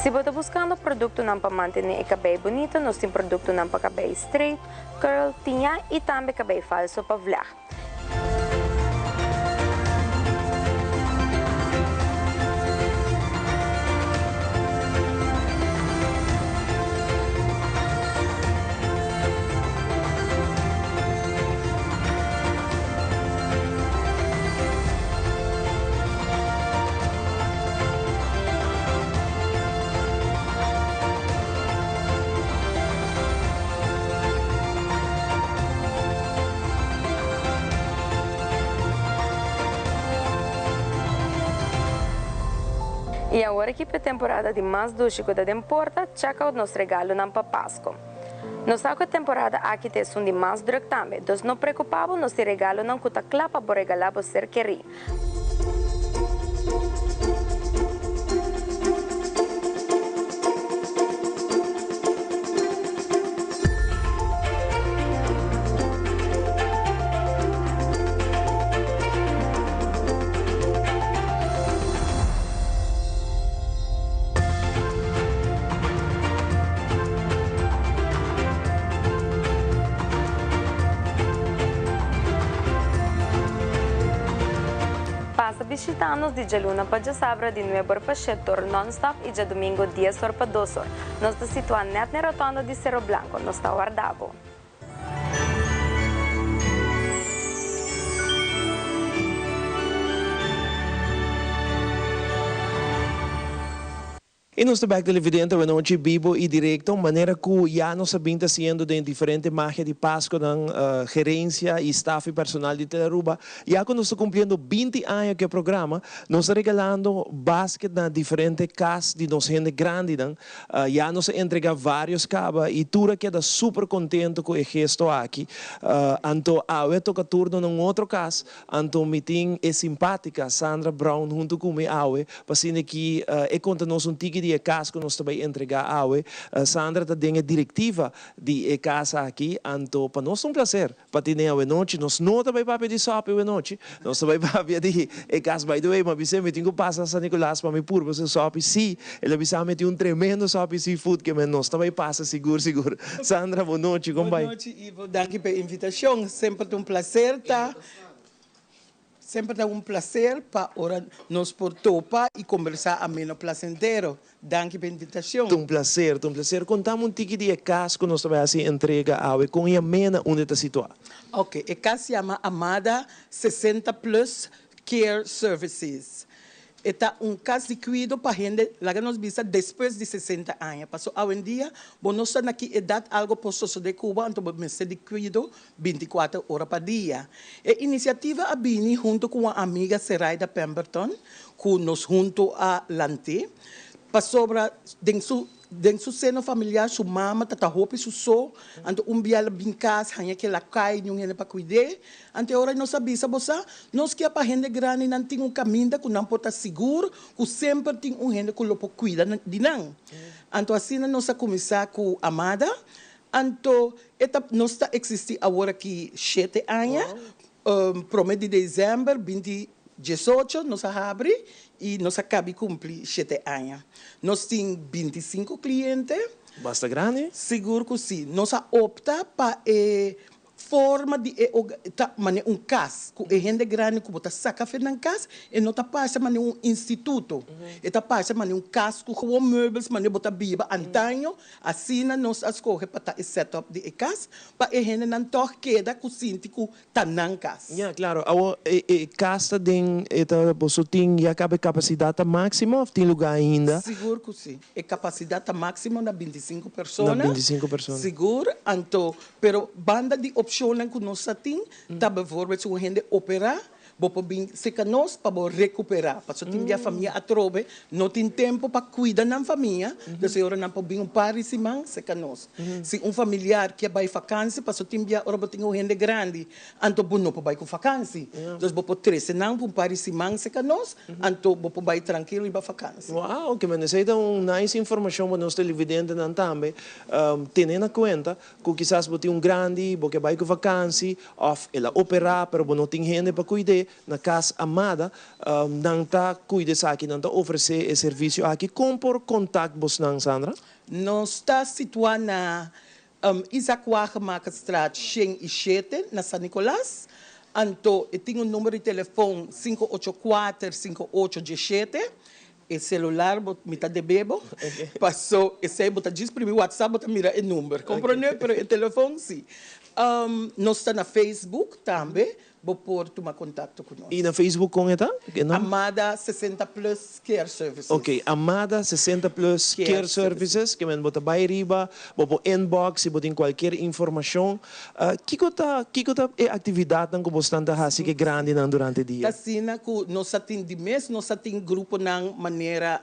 Si bo ta buscando productonan pa mantene e cabey bunito, nos tin productonan pa cabey straight, curl, tiña y tambe cabey falso pa vleg. Y awor aki p'e temporada di mas dushi cu ta den porta, check out nos regalonan pa Pasco. Nos sa cu e temporada aki ta esun di mas druk tambe, dus no preocupa bo, nos tin regalonan cu ta cla pa bo regala bo ser keri. Pasa bishita nos di djaluna pa djasabra di nuebe or pa shete or non-stop y djadomingo dies or pa dos or. Nos ta situa net na e rotonda di Cerro Blanco. Nos ta warda bo. Y nos ta bek televidente awenochi bibo y directo manera cu ya nos a bin ta haciendo den diferente magia di Pasconan gerencia y staff y personal di Telearuba ya cu nos ta cumpliendo binti aña cu e programa nos ta regalando basket na diferente cas di nos hende grandinan ya nos a entrega varios caba y tur a keda super contento cu e gesto aki anto awe a toca turno na un otro cas Anto mi tin e simpátika Sandra Brown huntu ku mi awe pa asina ki e konta nos un tiki di e kas ku nos ta bai entregá awe. Sandra ta den e direktiva di e kas aki, anto pa nos ta un plaser pa tin'é awe nochi. Nos no ta bai papia di sòpi awe nochi, nos ta bai papia di e kas. By the way, mi a bis'é mi tin ku pasa San Nicolas pa mi purba su sòpi. Sí, el a bisa mi tin un tremendo sòpi seafood ke men nos ta bai pasa sigur sigur. Sandra, bo nochi, kon bai? Bo nochi, Ivo. Danki pa e invitashon. Semper ta un plaser ta Semper ta un plaser pa ora nos por topa y combersa ameno placentero. Danki pa invitacion. Ta un plaser, ta un plaser. Contami un tiki di e cas cu nos ta bay haci entrega awe, con y amena unda e ta situa? Ok, e cas yama Amada 60 Plus Care Services. E ta un kas di kuido pa hende, laga nos bisa, despues di sesenta aña. Paso awendia bo no sa na ki edat algo por sosode ku bo, anto bo mester di kuido binti kuater ora pa dia. E inisiativa a bini hunto ku un amiga Seraida Pemberton, ku nos hunto a lant'é, pasobra den su Den su seno familiar su mama ta ta hopi su so, anto un bia el a bin kas haña ke el a kai niun hende pa kuid'é. Anto e ora nos a bisa, Bo sa, nos kia pa hende grandinan tin un kaminda ku nan por ta sigur ku semper tin un hende ku lo por kuida di nan. Anto asina nos a kuminsá ku Amada. Anto e ta nos ta eksistí awor aki shete aña. Prome di desèmber binti diesocho nos a habri i nos a kabi kumpli shete aña. Nos tin 25 kliente. Basta grandi? Sigur ku si. Nos a opta pa e forma di e ta manera un kas ku e hende grandi ku bo ta saka afer nan kas e no ta pasa manera un instituto. E ta pasa manera un kas ku gewoon meubels manera bo ta biba antaño. Asina nos a skohe pa ta e setup di e kas pa e hendenan tòg keda ku sinti ku ta nan kas. Ya, klaro. Awor, e e kas ta den e ta boso tin ya kaba e kapasidat ta máksimo òf tin lugá ainda? Sigur ku si. E kapasidat ta máksimo na 25 persona. Na 25 persona. Sigur. Anto, pero banda di opshonnan ku nos ta tin ta bevòrbèlt si un hende operá, Bo por bin serka nos pa bo rekuperá. Pasobra tin bia famia atrobe no tin tempu pa kuida nan famia, dus e ora nan por bin un par di siman serka nos. Si un familiar kier bai fakansi, pasobra tin bia ora bo tin un hende grandi, anto bo no por bai ku fakansi. Dus bo por trese nan pa un par di siman serka nos, anto bo por bai trankil riba fakansi. Wow, ke men esei ta un nice informashon pa nos televidentenan tambe tene na kuenta. Ku kisas bo tin un grandi, bo ke bai ku vakansi, òf el a operá pero bo no tin hende pa kuid'é, na Kas Amada nan ta kuida esaki, nan ta ofresé e servisio aki. Kon por kontakt bosnan, Sandra? Nos ta situá na Isaac Wagemakerstraat 107 na San Nicolas. Anto e tin un number di telefon 584 58 17. E celular bo mi ta debe bo paso esey bo ta djis primi whatsapp bo ta mira e number comprende pero e telefon si nos ta na facebook tambe bo por tuma contacto cu nos. Y na facebook con e ta? E nomber? Amada 60 plus care services. Ok Amada 60 plus care services ke men bo ta bay riba bo por inbox si bo tin cualkier informacion. Kiko ta kiko ta e aktividatnan ku bosnan ta hasi ku e grandinan durante dia? Ta asina ku nos sa tin di mes nos sa tin gruponan manera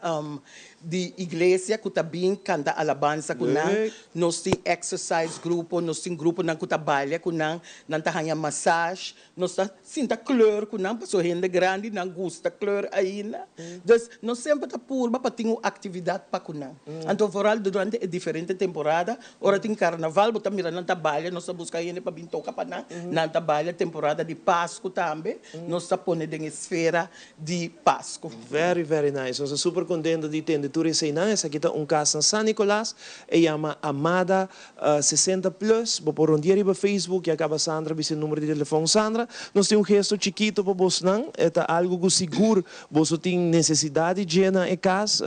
di iglesia ku ta bin kanta alabansa ku nan, nos tin exercise grupo, nos tin gruponan ku ta balia ku nan, nan ta haña massage, Nos ta sinta kleur ku nan pasobra hende grandi nan gusta kleur ainda. Dus nos semper ta purba pa tin un aktividat pa ku nan. Anto vooral durante e diferente temporada, ora tin karnaval bo ta mira nan ta balia, nos ta buska hende pa bin toka pa nan, nan ta balia. Temporada di Pasku tambe nos ta pone den e sfera di Pasku. Very very nice. Nos ta super contento di tende tur eseinan. Esaki ta un cas na San Nicolas. E yama Amada 60 Plus. Bo por rondia riba. riba Facebook y a caba Sandra bisa e numero di telefon. Sandra, nos tin un gesto chikito pa bosnan. E ta algo cu sigur boso tin necesidad di dje na e cas,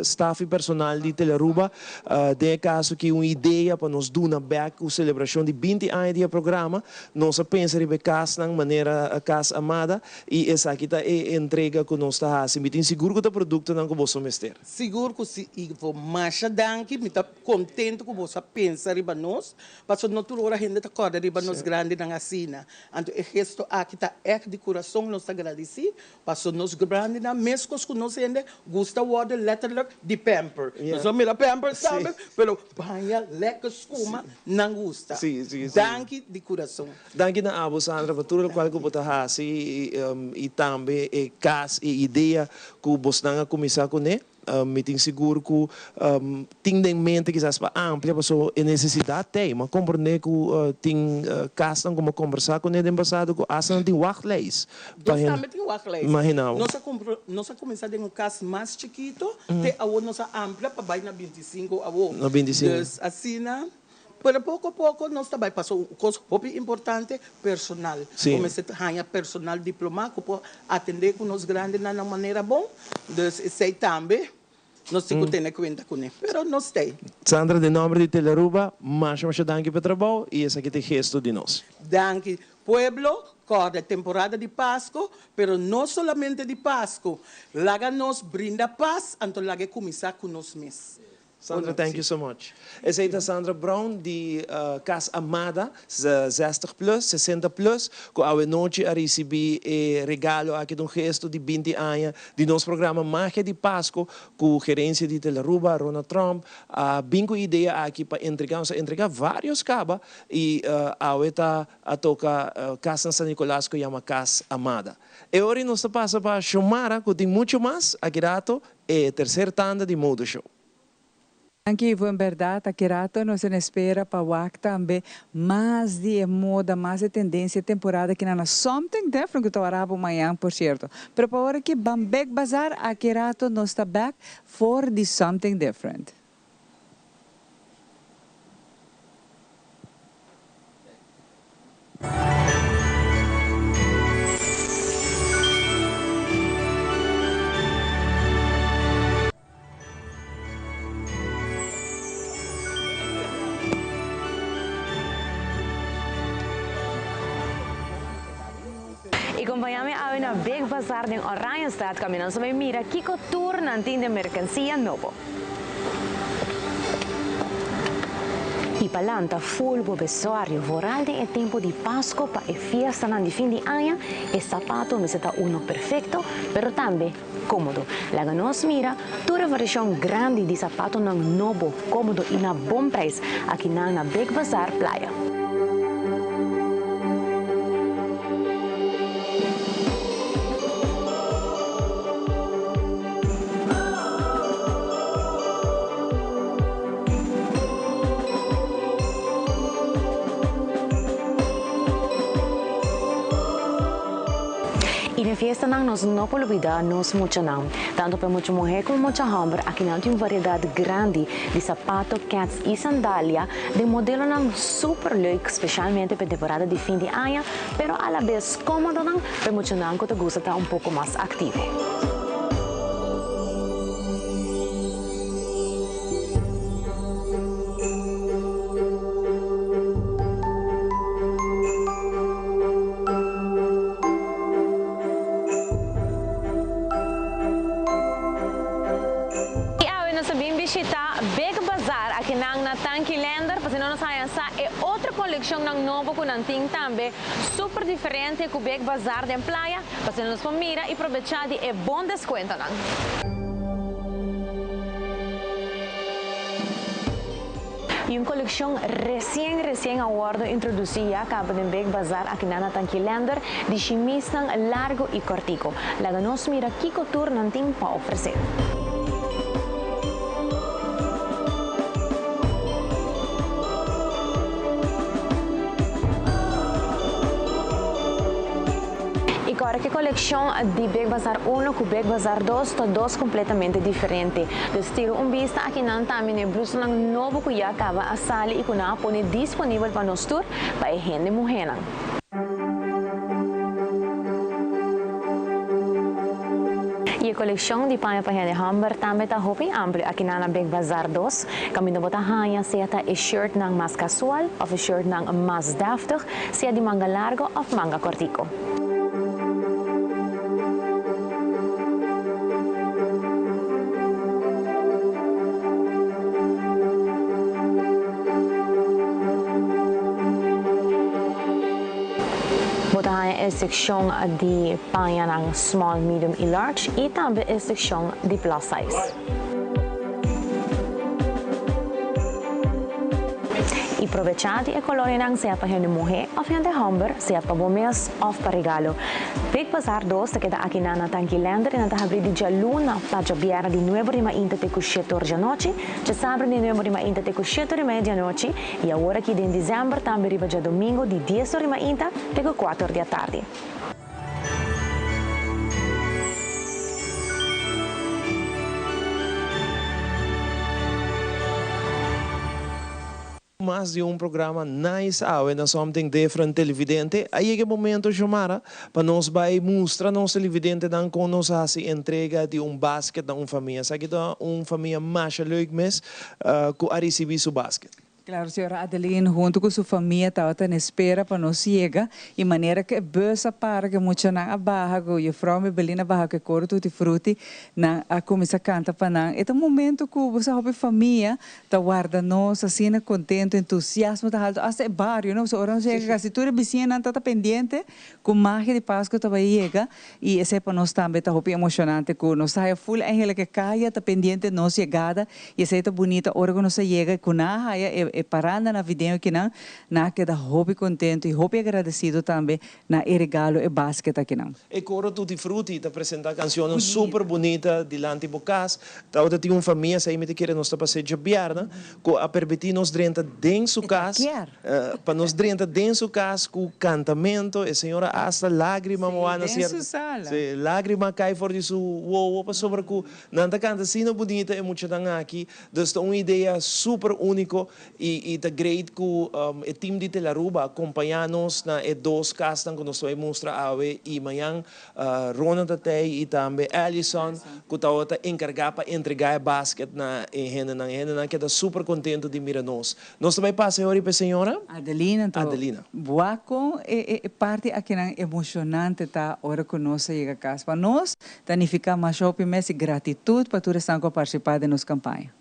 staff y personal di Telearuba. Den e caso aki un idea pa nos duna bek cu celebracion di binti aña di e programa. Nos a pensa riba e casnan manera Cas Amada y esaki ta e entrega cu nos ta haci. Mi tin sigur cu ta productonan cu boso mester. Sigur cu si Ivo. Masha danki, mi ta contento cu boso a pensa riba nos, pasobra no tur ora hende ta corda riba nos grandinan asina. Anto e gesto aki ta echt di curason, nos ta gradici, pasobra nos grandinan mescos cu nos hende gusta wordo letterlijk di pamper. Nos no mira pamper tambe, pero baña lekker scuma nan gusta. Danki di curason. Danki na abo Sandra pa tur locual cu bo ta haci y tambe e cas y idea cu bosnan a cuminsa cune. Mi tin sigur cu tin den mente kisas pa amplia pasobra e necesidad t'ey. Mi a comprende cu tin casnan cu mi a combersa cune den pasado cu hasta nan tin wachtlijst. Nos tambe tin wachtlijst. Imagina bo. Nos a cumpra, nos a cuminsa den un cas mas chikito te awor nos a amplia pa bay na bintisinco awor. Na bintisinco. Dus asina. Pero poko poko nos ta bai paso un kos hopi importante, personal. Sí. Bo mester haña personal diplomá ku por atendé ku nos grandinan na un manera bon. Dus esei tambe nos tin ku tene kuenta kuné. Pero nos t'ei. Sandra, den nomber di Telearuba, masha masha danki pa e trabou y esaki ta e gesto di nos. Danki. Pueblo, kòrda e temporada di Pasko, pero no solamente di Pasko. Laga nos brinda pas, anto laga e kuminsá ku nos mes. Sandra thank you so much. Esey ta Sandra Brown di Cas Amada, zestig plus, sesenta plus, cu awe nochi a ricibi e regalo aki di un gesto di binti aña di nos programa Magia di Pasco cu gerencia di Telaruba, Ronald Tromp, a bin cu e idea aki pa entrega, nos a entrega varios caba y awe ta a toca Cas na San Nicolas cu yama Cas Amada. E ora nos ta pasa pa Xiomara cu tin mucho mas aki rato e tercer tanda di Modo Show. Danki Ivo, en berdad aki rato nos en espera pa wak tambe mas di e moda, mas e tendencia e temporada aki na Something Different cu ta wara bo mañan por cierto. Pero pa ora aki ban bek bazar aki rato nos ta bek for di Something Different. Y compaña mi awe na Big Bazaar den Oranjestad caminando so bay mira kico tur nan tin den mercancia nobo. I pa lanta ful bo besuario vooral den e tempu di Pasco pa e fiestanan di fin di aña, e sapato mester ta uno perfecto, pero tambe comodo. Laga nos mira tur e variacion grandi di sapatonan nobo, comodo i na bon prijs akinan na Big Bazaar Playa. I den fiestanan nos no por lubida nos muchanan. Tanto pa e mucha muhé komo mucha hòmber akinan tin un variedat grandi di sapato, kèts i sandalia den modelonan super leuk speshalmente pa e temporada di fin di aña pero alabes kómodonan pa e muchanan ku ta gusta ta un poko mas aktivo. I awe nos a bin bishita Big Bazaar akinan na Tanki Lender pasobra nos haña sa e otro kolekshonnan nobo ku nan tin tambe super diferente ku Big Bazaar den playa. Pasobra nos por mira i probechá di e bon deskuentonan. I un kolekshon resien resien a wòrdu introdusí ya kaba den Big Bazaar akinan na Tanki Lander di shimisnan largu i kòrtiku. Laga nos mira kiko tur nan tin pa ofresé. Ora cu e coleccion di Big Bazar 1 cu Big Bazar 2 ta dos completamente diferente. Dus tira un bista aki nan tambe na e blusanan nobo cu ya caba a sali y cu nan a pone disponibel pa nos tur pa e hende muhenan. Y e coleccion di paña pa hende homber tambe ta hopi amplio aki nan na Big Bazar 2, caminda bo ta haña sea ta e shirtnan mas casual of e shirtnan mas deftig, sea di manga largo of manga cortico. Bo ta haña e sekshon di pañanan small, medium i large i tambe e sekshon di plus size. I probechá di e kolorinan sea pa hende muhé òf hende hòmber, sea pa bo mes òf pa regalo. Big Bazaar dos ta keda akinan na Tanki Lender i nan ta habrí di djaluna pa djabièrnè di nuebe ora di mainta te ku shete ora djanochi, djasabra di nuebe ora di mainta te ku shete ora i media djanochi i awor aki den desèmber tambe riba djadomingo di dies ora di mainta te ku kuater di atardi. Mas di un programa nice awe na Something Different Televidente. A yega e momento, Xiomara, pa nos bay mustra nos televidentenan con nos a haci entrega di un basket na un famia. Esaki ta un famia masha leuk mes cu a ricibi su basket. Claro, señora Adeline hunto cu su famia tabata na espera pa nos yega y manera cu e bus a para cu e muchanan a baha cu juffrouw Mebelina a baha cu e coro Tutti Frutti, nan a cuminsa canta pa nan. E ta un momento cu bo sa hopi famia ta warda nos asina contento, entusiasmo ta halto, hasta e bario, no? Pasobra ora nos yega casi tur e bisiñanan ta ta pendiente cu magia di Pasco ta bay yega y esey pa nos tambe ta hopi emocionante cu nos ta haya full eigenlijk e caya ta pendiente nos yegada y esey ta bunita ora cu nos a yega y cu nan a haya e paranda navideño akinan, nan a keda hopi contento y hopi agradecido tambe na e regalo e basket akinan. E coro Tutti Frutti ta presenta cancionnan super bunita dilanti bo cas. Tabata tin un famia, esey mi ta kere nos ta pas'e djabièrnè, cu a permiti nos drenta den su cas. Pa nos drenta den su cas cu cantamento, e señora hasta lagrima moa na cierto. Sí, lagrima cay for di su wowo pasobra cu nan ta canta asina bunita e muchanan aki. Dus ta un idea super unico y y ta great cu e team di Telaruba a compaña nos na e dos casnan cu nos ta bay mustra awe y mañan Ronald ta tey y tambe Allison cu tabata encarga pa entrega e basket na e hendenan. E hendenan keda super contento di mira nos. Nos ta bai pasa e ora pa e señora? Adelina, anto Adelina. Wak kon e e parti akinan emoshonante ta ora ku nos a yega kas. Pa nos ta nifiká masha hopi mes i gratitut pa tur esnan ku a partisipá den nos kampaña.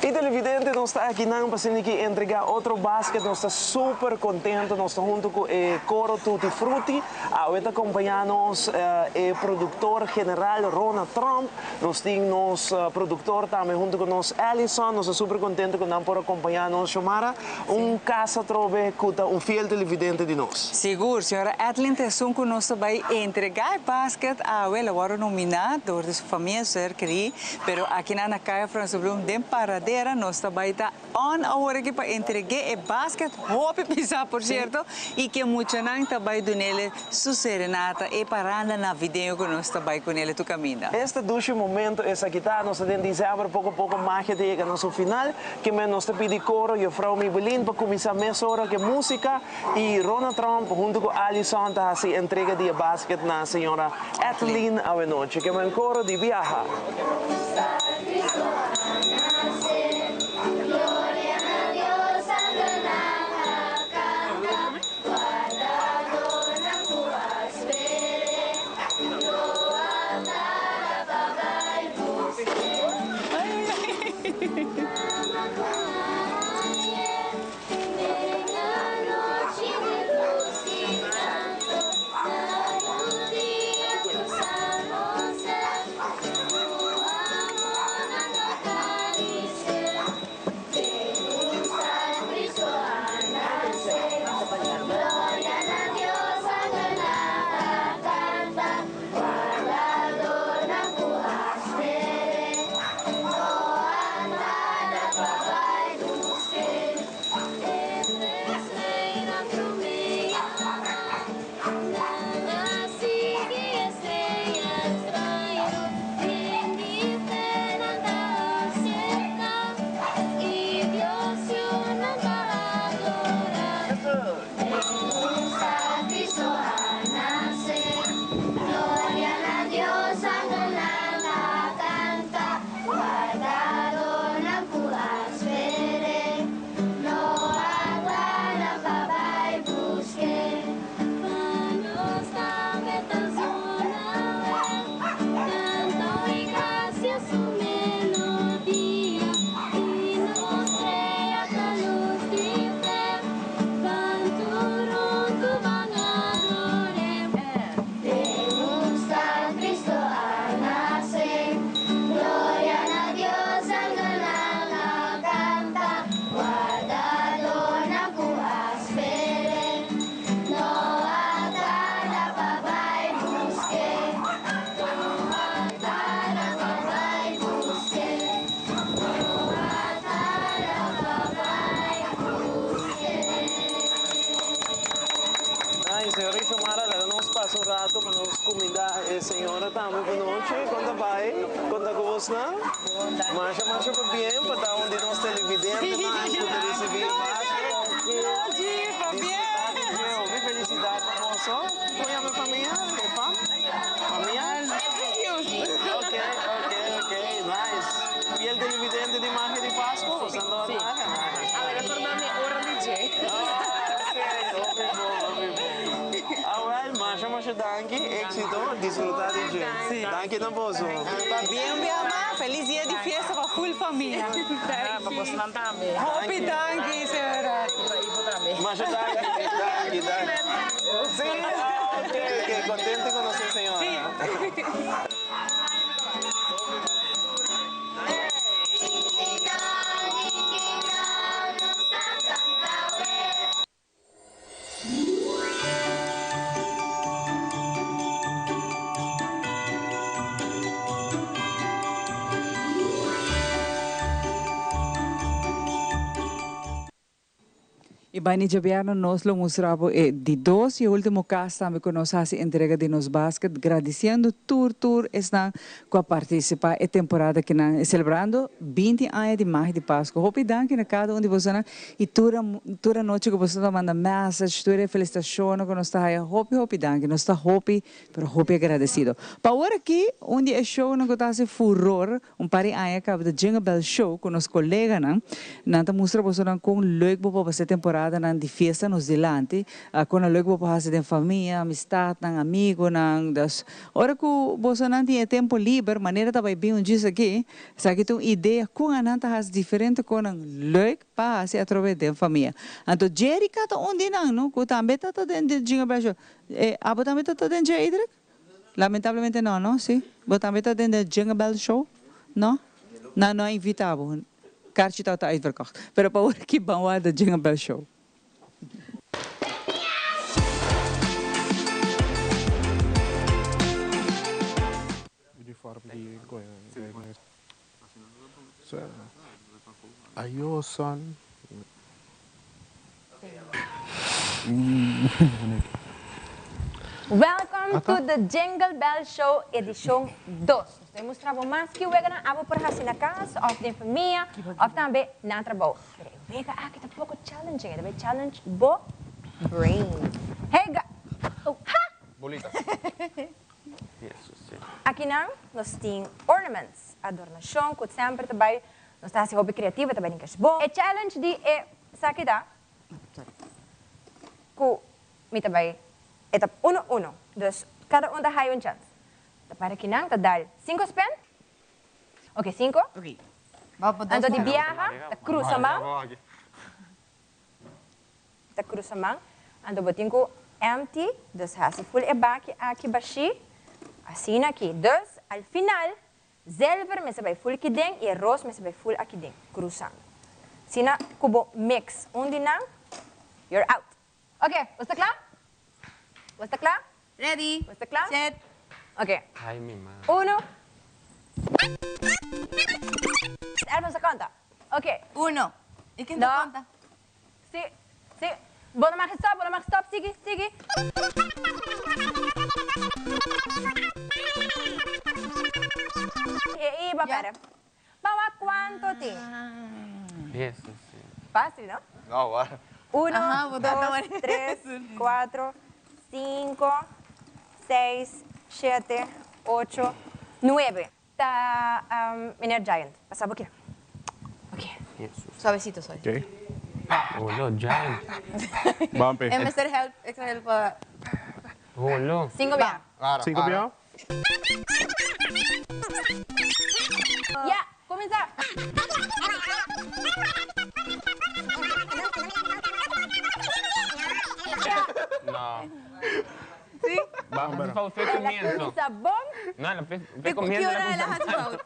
Y televidente nos ta aki nan pa asina ki entrega otro basket nos ta super contento nos ta hunto cu e coro Tutti Frutti awe ta acompaña nos e productor general Rona Tromp nos tin nos productor tambe hunto cu nos Allison nos ta super contento cu nan por acompaña nos Xiomara Un casa atrobe cu ta un fiel televidente di nos. Sigur, señora Edlin ta esun cu nos ta bay entrega e basket awe. El a worde nomina door di su famia, su ser keri, pero aki na Caya Franse Bloem den Paradera nos ta bay ta on awor aki pa entregue e basket, hopi pisa por cierto, y ke muchanan ta bay dunele su serenata, e paranda navideño cu nos ta bay cunele tur caminda. Esta dushi momento esaki ta, nos ta den diciember, poco poco magia ta yega na su final. Kimen nos ta pidi coro Juffrouw Mibelin pa cuminsa mesora cu e musica y Rona Tromp hunto cu Alison ta haci entrega di e basket na señora Ethelyn awenochi. Kimen coro di biaha. Señora Xiomara, laga nos pasa un rato pa nos cuminda e señora tambe bu nochi. Con ta bay? Con ta cu bosnan? Masha, masha pabien pa ta un di nos televidentenan cu ta ricibi e basket. Disfruta di dje. Hopi felicidad pa boso. Con yama e famia? E fam? Famia? Ok, ok, ok. Nice. Fiel televidente di Magia di Pasco? Bosnan ta wak Magia? Nice. Hopi bon, hopi bon. Awel, masha masha danki, éxito, disfruta di dje. Danki na boso. Pabien biaha, feliz dia di fiesta pa full famia. Pa bosnan tambe. Hopi danki, señora. Pa Ivo tambe. Masha danki, danki, danki. Si, ah, ok, ok, contento di conoce señora. I bai djabièrnè nos lo mustra bo e di dos i e ultimo kas tambe ku nos hasi entrega di nos basket gradisiendo tur tur esnan ku a partisipá e temporada kinan selebrando 20 aña di Magia di Pasku. Hopi danki na kada un di bosonan i tur tur anochi ku boso ta manda message tur e felisitashonnan ku nos ta haya hopi hopi danki nos ta hopi pero hopi agradesido. Pa awor aki un di e shownan ku ta hasi furor Un par di aña caba ta Jingle Bell Show cu nos coleganan. Nan ta mustra bosonan con leuk bo por pasa e temporadanan di fiesta nos dilanti, con leuk bo por haci den famia, amistadnan, amigonan. Dus, ora cu bosonan tin e tempo liber, manera ta bay bin un djis aki, esaki ta un idea con anan ta haci diferente conan leuk pa haci atrobe den famia. Anto Jerika ta un di nan, no, cu tambe ta ta den Jingle Bell Show. Abo tambe ta ta den dje, Idrick? Lamentablemente no, no? Si? Bo tambe ta den de Jingle Bell Show? No? Nan no a invita bo. Kaartje tabata uitverkocht. Pero pa ora ki ban wak de Jingle Bell Show. Ayo son. Welcome to the Jingle Bell Show edishon dos. Nos ta mustra bo mas ki weganan abo por hasi na kas of den famia of tambe na trabou. Pero e wega aki ta poko challenging, e ta bay challenge bo brain. Hey ga oh ha! Bolita. Akinan nos tin ornaments, adornashon ku semper ta bai Nos ta hasi hopi creativo, ta bai den kerstboom. E challenge di e esaki ta cu mi ta bai e ta uno uno, dus cada un ta haya un chance. Ta para kinan ta dal cinco spin, ok cinco, anto di biaha ta cruza man, ta cruza man, anto bo tin cu empty, dus hasi full e baki aki bashi, asina aki, dus al final Zilver mester bai full kiden y e roos mester bai full akiden, cruzando. Sina cu bo mix un di nan, you're out. Ok, bo sta cla? Bo sta cla? Ready! Bo sta cla? Set! Ok. Ay mi ma. Uno. Elvin sa conta. Ok. Uno. Y ken ta conta? Si, si. Bo no mag stop, bo no mag stop. Sigui, sigui. E iba pere. Ba wak cuanto tin. Facil, no? No, war. Uno, dos, tres, cuatro, cinco, seis, shete, ocho, nuebe. Ta meneer Giant. Pasa bo kia. Ok. Suavecito, suavecito. Ok. Holo, Giant. Bumpy. E mester help, extra help pa. Holo. Cinco bia. Cinco bia. Ya, cuminsa. No. Sí. Ba haci fout fe comienzo. El a cuminsa bon. No, la fe, fe comienzo. Ki ora el a haci fout?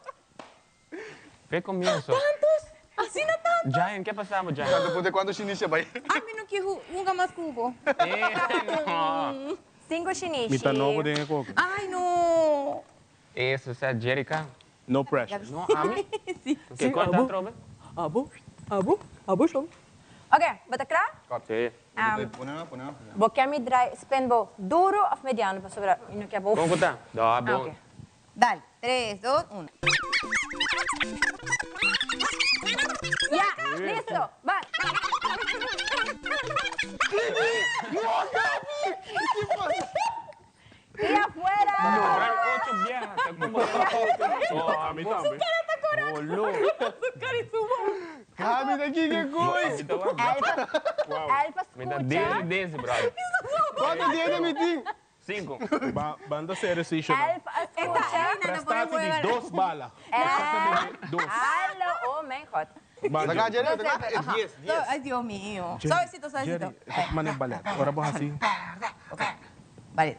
Fe comienzo. Tantos? Asina tantos? Giant, ke pasa bo, Giant? Tanto punta cuanto shinishi a bay. Ami no kier hunga mas cu bo. No. Cinco shinishi. Mi ta nobo den e koki. Ay no. Eso, sa Jerica. No pressure. No, ami? Si. Ke conta atrobe? Abo, abo, abo shon. Ok, bo ta kla? Si. Um, Bo ke mi draai spin bo duro of mediano pasobra mi no ke bo. Kon ku ta? Da, bon. Ah, ok. Dale, tres, dos, uno. Ya, listo, ba. Y afuera! Ocho biaha, ta como Oh, ami tambe. Su cara ta cora. Bolo. Su cara y su boca. Gabi ta kiko kois. Elfa, Mi ta scucha. dezi dezi, brother. Cuanto diente mi tin? Cinco. Banda serio si show. Elfa, scucha. Prestati di dos bala. Exactamente dos. Hallo, oh mijn god. Ba, Jerry, Ajá. Dies, dies. Ay, Dios mío. Suavecito, suavecito. Jerry, mane ballet. Ora bo hasi. Ballet.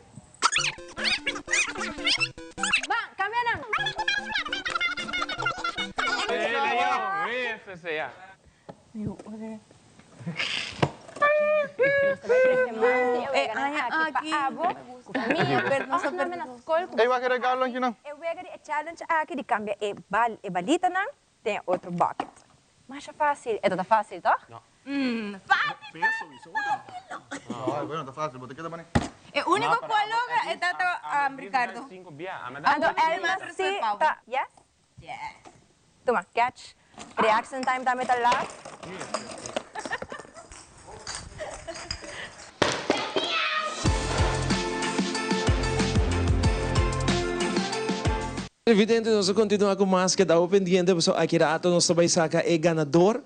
Ban, cambia nan. Ese sea. Aña aki. Ey, wak regalo aki nan. E wega di e challenge aki di cambia e bal e balita nan den e otro bucket. Masha facil. E ta facil, toch? No. Fácil. Ay, bueno, ta fácil. Bo ta keda bani. E único cu a logra e tata Ricardo. Anto Elma si ta yes? Yes. Tuma, catch. Reaction time tambe ta laat. Evidente nos ta continua cu mas keda bo pendiente pasobra aki rato nos ta bay saca e ganador.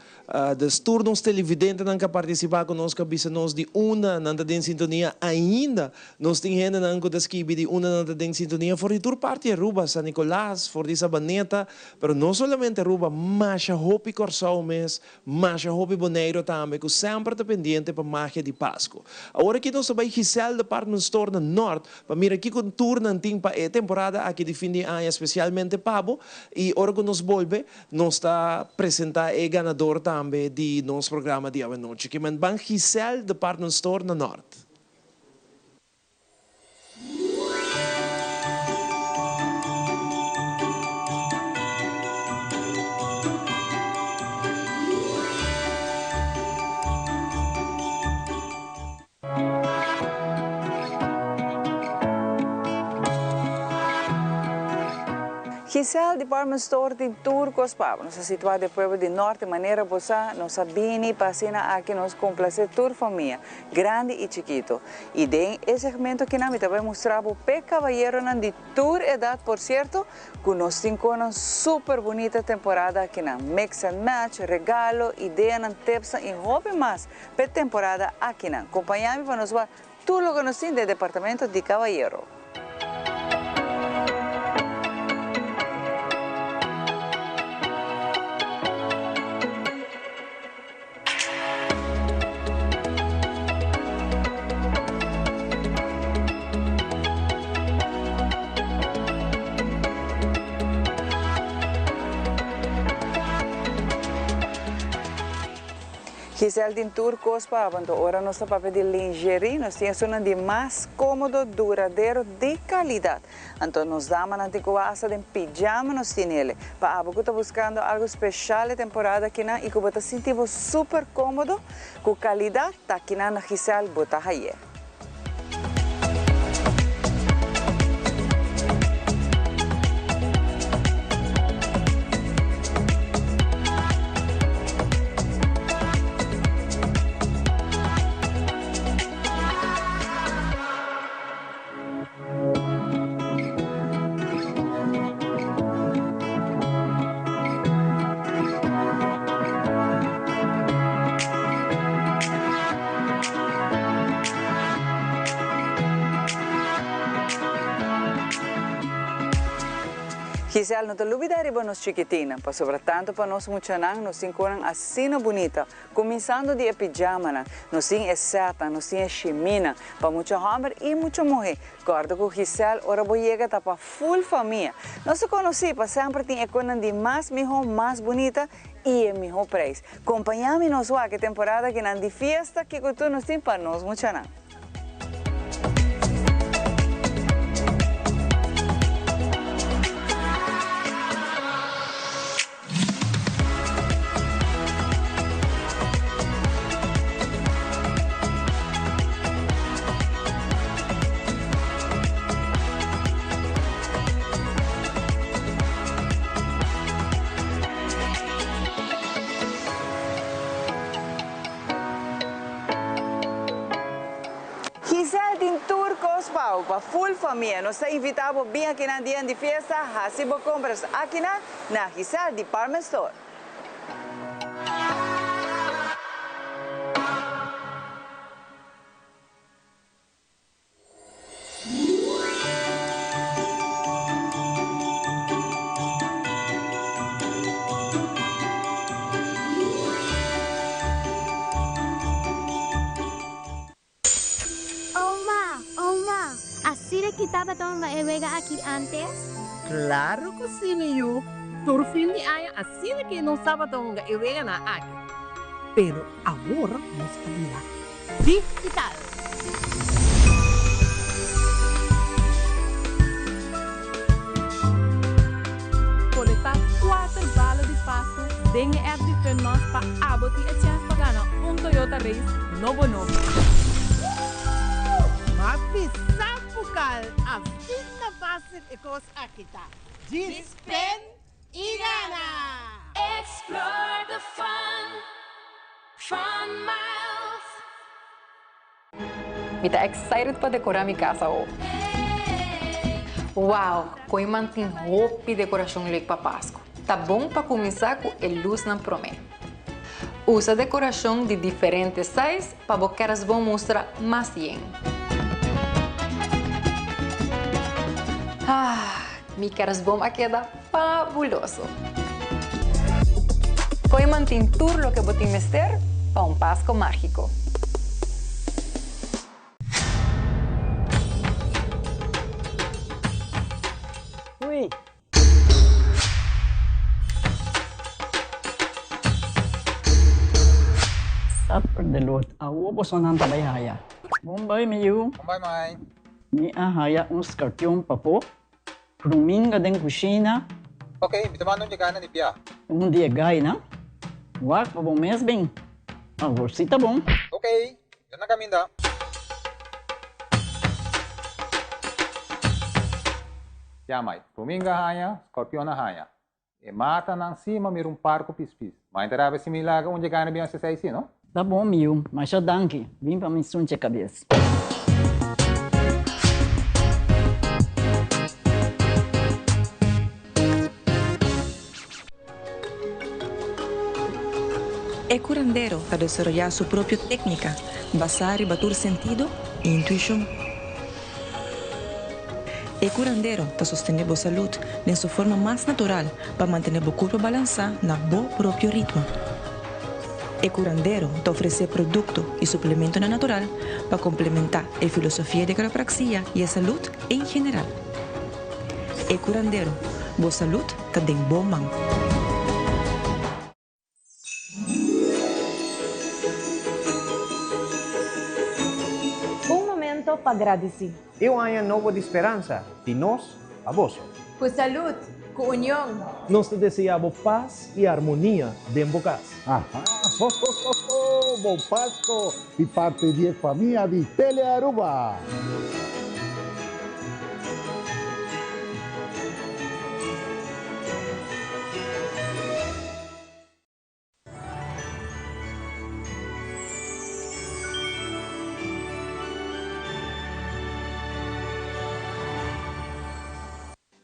Dus tur nos televidentenan cu a participa cu nos cu a bisa nos di unda nan ta den sintonia ainda nos tin hendenan cu ta skibi di unda nan ta den sintonia for di tur parti Aruba, San Nicolas, for di Sabaneta, pero no solamente Aruba masha hopi Corsou mes, masha hopi Boneiro tambe cu semper ta pendiente pa magia di Pasco. Awor aki nos ta bay Giselle Department Store na Noord Pa mira kiko tur nan tin pa e temporada aki di fin di aña spesialmente pa bo i ora ku nos bolbe nos ta presenta e ganador tambe di nos programa di awenochi. Ke men ban Giselle Department Store na Nort. Giselle Department Store tin tur kos pa bo. Nos ta situá den pueblo di Norte. Manera bo sa, nos a bini pa asina aki nos komplasé tur famia, grandi i chikitu. I den e segmento akinan mi ta bai mustra bo p'e kabayeronan di tur edat, por sierto, ku nos tin konan super bunita temporada akinan. Mix and match, regalo, ideanan, tipsnan i hopi mas P'e temporada akinan, kompañá mi pa nos wak tur loke nos tin den departamento di Kabayero. Giselle tin tur kos pa abo, anto ora nos ta papia di lingerie, nos tin esunnan di mas komodo, duradero, di kalidat. Anto nos damanan tin ku wak asta den pijama nos tin ele. Pa abo ku ta buskando algu speshal e temporada akinan i ku bo ta sinti bo super komodo, ku kalidat, ta akinan na Giselle bo ta haye. Giselle, no ta lubida riba nos chikitinnan, pasobra tantu pa nos muchanan nos tin konan asina bunita, kuminsando di e pijamanan, nos tin e sètnan, nos tin e shiminan, pa mucha hòmber i mucha muhé. Kòrda ku Giselle, ora bo yega ta pa ful famia. Nos ta konosí pa semper tin e konan di mas mihó, mas bunita i e mihó preis. Kompañá mi nos wak e temporada kinan di fiesta kiko tur nos tin pa nos muchanan. tur kos pa bo, pa full famia. Nos ta invitá bo bin akinan dia di fiesta, hasi bo kompras akinan na Giselle Department Store. Oma, oma, asina ki tabata hunga e wega aki antes? Claro cu si, mi yu. Tur fin di aña asina ki nos tabata hunga e weganan aki. Pero awor nos a bira digital. Kolektá kuater bala di Pasku den e app di Funmas pa abo tin e chèns pa gana un Toyota Race nobo nobo. Mas bisa bukal asina fásil e kos aki ta. Djis pen i gana! Explore the fun, Fun Miles. Mi ta excited pa decora mi cas awo. Wow, Kooiman tin hopi decoracion leuk pa Pascu. Ta bon pa cuminsa cu e luznan prome. Usa decoracion di diferente size pa bo kerstboom mustra mas yen. Ah, mi kerstboom a keda fabuloso! Kooiman tin tur loke bo tin mester pa un Pasco magico. Ui! Suffer the Lord. Awo bosonan ta bai haya. Bon bai mi yu. Bon bai mai. Mi a haya un skarpion pafó. Ruminga den kushina. Ok, mi ta manda un yegana di bia. Un di e gainan. Wak pa bo mes bin. Awor si ta bon. Ok, mi ta na kaminda. Ya mai, ruminga haña, scorpion a haña. E matanan si ma mira un par ku pispis. Ma e ta rabia si mi laga un yegana bin hasi esei si, no? Ta bon mi yu, masha danki. Bin pa mi sunche kabes. E curandero ta desaroyá su propio técnica basá riba tur sentido i intuishon. E curandero ta sostené bo salud den su forma mas natural pa mantené bo curpa balansá na bo propio ritmo. E curandero ta ofresé producto i suplementonan natural pa complementá e filosofia di quiropraxia i e salud en general. E curandero, bo salud ta den bo man. Un momento pa gradici. E un aña nobo di speransa, di nos pa boso. Cu salud, cu union. Nos ta desea bo pas y armonia den bo cas. Aha, ho ho ho ho, bon Pasco di parti di e famia di Telearuba.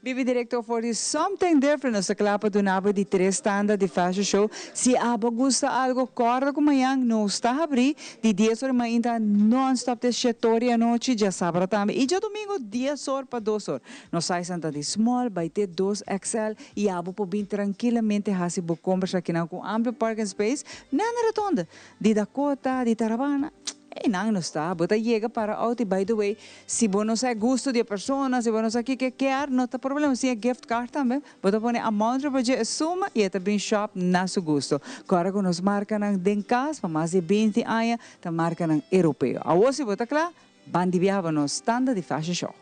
Bibi directo for di Something Different nos ta kla pa duna bo di tres tanda di fashion show. Si abo gusta algo corda cu mañan nos ta habri di dies or mainta non stop te shete or di anochi djasabra tambe y djadomingo dies or pa dos or. Nos size nan ta di small bay te dos XL y abo por bin trankilamente haci bo compras akinan cu un amplio parking space na na rotonde di Dakota, di Tarabana. Einan nos ta. Bo ta yega para auto y by the way si bo no sa e gusto di e persona, si bo no sa kiko e kier, no ta problema. Si e gift card tambe, bo ta pone amount riba dje e suma y e ta bin shop na su gusto. Kòrda ku nos markanan den kas pa mas di binti aña ta markanan europeo. Awor si bo ta kla, ban di biaha pa nos tanda di fashion show.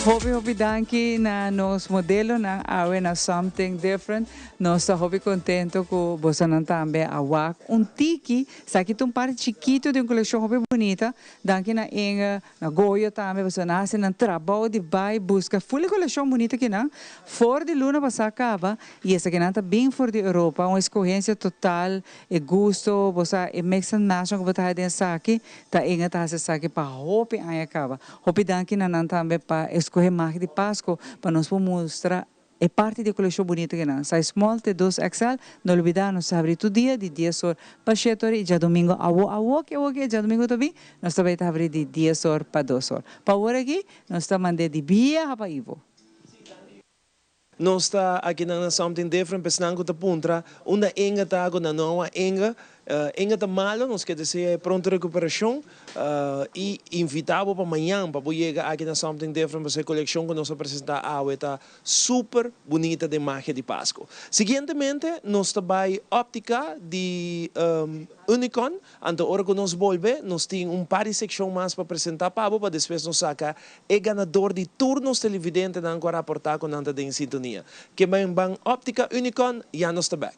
Hopi hopi danki na nos modelonan awe na Something Different. Nos ta hopi contento cu bosonan tambe a wak un tiki. Esaki ta un parti chikito di un coleccion hopi bunita. Danki na Inge, na Goyo tambe pasobra nan a haci nan trabou di bay busca full e coleccion bunita kinan for di luna pasa caba y esakinan ta bin for di Europa. Un escogencia total, e gusto, bo sa e mix and match cu bo ta haci den esaki ta Inge ta haci esaki pa hopi aña caba. Hopi danki na nan tambe pa escoge Magia di Pasco pa nos por mustra e parti di e coleccion bunito ki nan. Size small te dos XL. No lubida nos ta habri tur dia di dies or pa shete or y djadomingo awo awoki awoki e djadomingo ta bin nos ta bay ta habri di dies or pa dos or. Pa awor aki nos ta mande di biaha pa Ivo. Nos ta akinan na Something Different pa esnan ku ta puntra unda Inga ta ku nan no a Inga. Inga ta malo, nos ke desea e pronto rekuperashon i invita bo pa mañan pa bo yega aki na Something Different pasobra e kolekshon ku nos a presenta awe ta super bunita den magia di Pasku. Siguientemente nos ta bai Optica di Unicorn, anto ora ku nos bolbe nos tin un par di sekshon mas pa presenta pa bo pa despues nos saka E ganador di tur nos televidentenan ku a raportá ku nan ta den sintonia. Ke bai un ban Optica Unicon, ya nos ta bèk.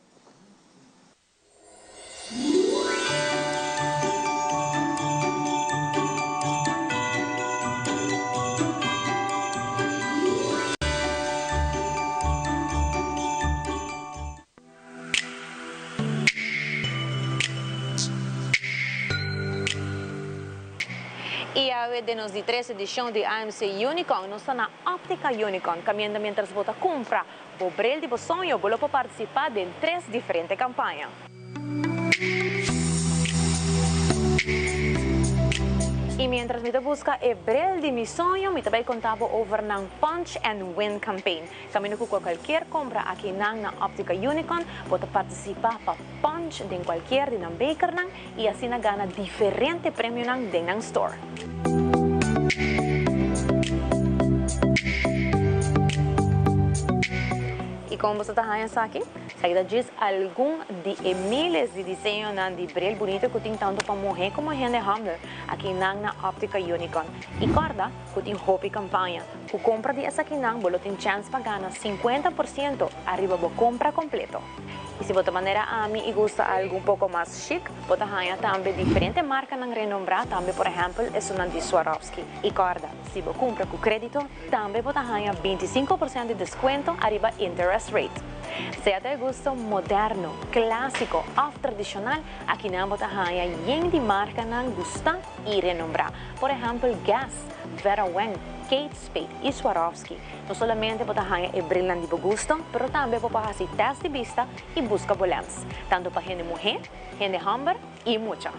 Y awe den nos di tres edicion di AMC Unicorn nos ta na Optica Unicorn caminda mientras bo ta cumpra bo bril di bo soño bo lo por participa den tres diferente campaña. Y mientras mi ta busca e bril di mi soño mi ta bay conta bo over nan Punch and Win campaign. Caminda cu cualkier compra aki nan na Optica Unicorn, bo ta participa pa punch den cualkier di nan bekernan y asina gana diferente premionan den nan store. Y con boso ta haña esaki? Esaki ta djis algun di e miles di diseñonan di bril bunito cu tin tanto pa muhe como hende homber aki nan na Optica Unicorn. Y corda cu tin hopi campaña. Ku kompra di esakinan bo lo tin chèns pa gana 50% ariba bo kompra kompleto. I si bo ta manera ami i gusta algu un poko mas chic, bo ta haña tambe diferente markanan renombrá tambe por ehèmpel esunnan di Swarovski. I kòrda, si bo kumpra ku krédito tambe bo ta haña 25% di deskuento ariba interest rate. Sea ta e gusto moderno, klásiko òf tradishonal, akinan bo ta haña yen di markanan gustá i renombrá. Por ehèmpel Guess, Vera Wang, Kate Spade i Swarovski. No solamente bo ta haña e brilnan di bo gusto, pero tambe bo por hasi tèst di bista i buska bo lèns, tantu pa hende muhé, hende hòmber i mucha.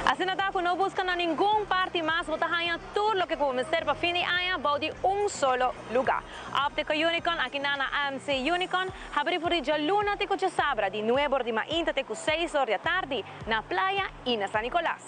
Asina ta ku no buska na ningun parti mas, bo ta haña tur loke ku bo mester pa fin di aña bou di un solo lugá. Optica Unicorn aki na na AMC Unicorn, habri for di djaluna te ku djasabra di nuebe or di mainta te ku seis or di atardi na Playa i na San Nicolas.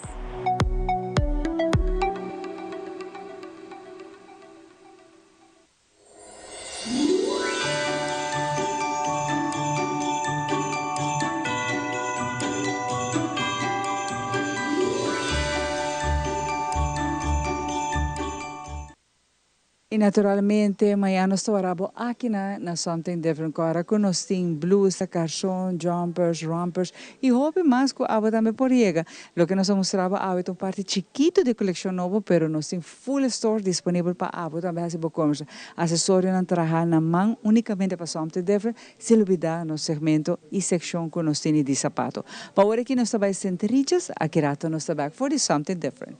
Y naturalmente, mañan nos ta wara bo aki na na Something Different Cora cu nos tin blusa, carson, jumpers, rompers y hopi mas cu abo tambe por yega. Loke nos a mustra bo awe ta un parti chikito di e coleccion nobo, pero nos tin full store disponibel pa abo tambe haci bo compra. Accesorionan traha na man unicamente pa Something Different, sin lubida nos segmento y seccion cu nos tini di zapato. Pa ora aki nos ta bay Sint Richards, aki rato nos ta back for di Something Different.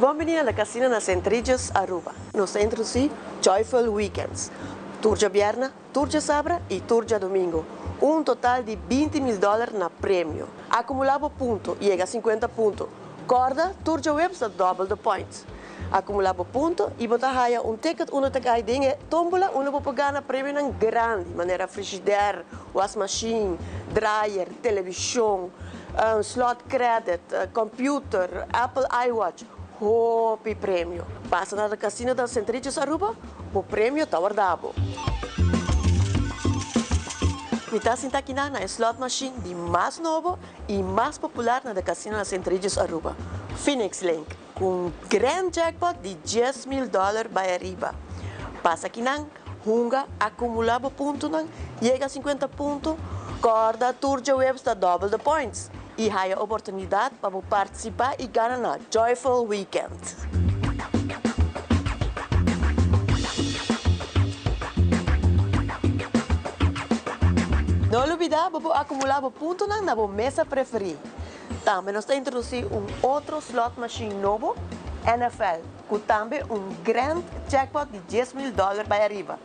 Bon bini na La Casina na St. Regis, Aruba. Nos ta introduci Joyful Weekends. Tur djabièrna, Tur djasabra y tur djadomingo, un total di 20.000 dollar na premio. Acumula bo punto, yega 50 punto. Corda, tur djaweps ta double the points. Acumula bo punto y bo ta haya un ticket unda ta cay den e tombola unda bo por gana premionan grandi manera frigidaire, wasmachine, dryer, television, slot credit, computer, Apple iWatch. Hopi premio. Pasa na Casino del Centrichos Aruba, bo premio ta warda bo. Mi ta sinta akinan na e slot machine di mas nobo y mas popular na The Casino na St. Regis Aruba, Phoenix Link, cu un grand jackpot di 10,000 dollar bay ariba. Pasa akinan, hunga, acumula bo puntonan, yega 50 punto, corda tur djaweps ta double the points y haya oportunidad pa bo participa y gana na Joyful Weekend. No lubida bo por acumula bo puntonan na bo mesa preferi. Tambe nos ta introduci un otro slot machine nobo, NFL, cu tambe un grand jackpot di 10,000 dollar bay ariba.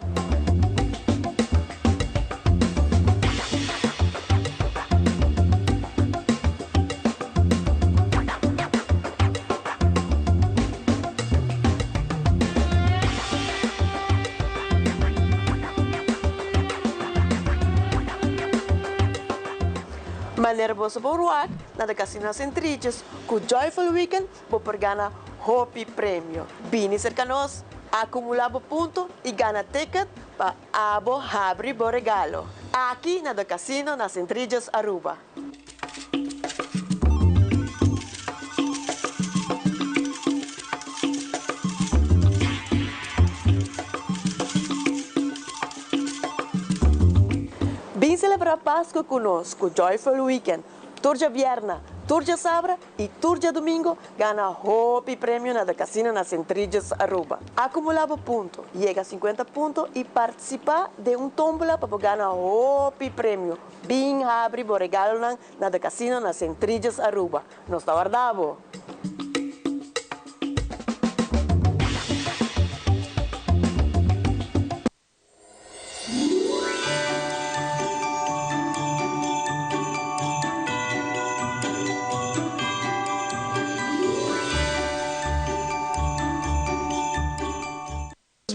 Manera boso por wak na de Casino Sint Richards cu Joyful Weekend bo por gana hopi premio. Bini cerca nos, acumula bo punto y gana ticket pa abo habri bo regalo. Aki na de Casino na Sint Richards Aruba. Bin celebra Pasco cu nos cu Joyful Weekend. Tur djabierna, tur djasabra y tur djadomingo gana hopi premio na The Casino na St. Regis Aruba. Acumula bo punto, yega 50 punto y participa den un tombola pa bo gana hopi premio. Bin habri bo regalonan na The Casino na St. Regis Aruba. Nos ta warda bo!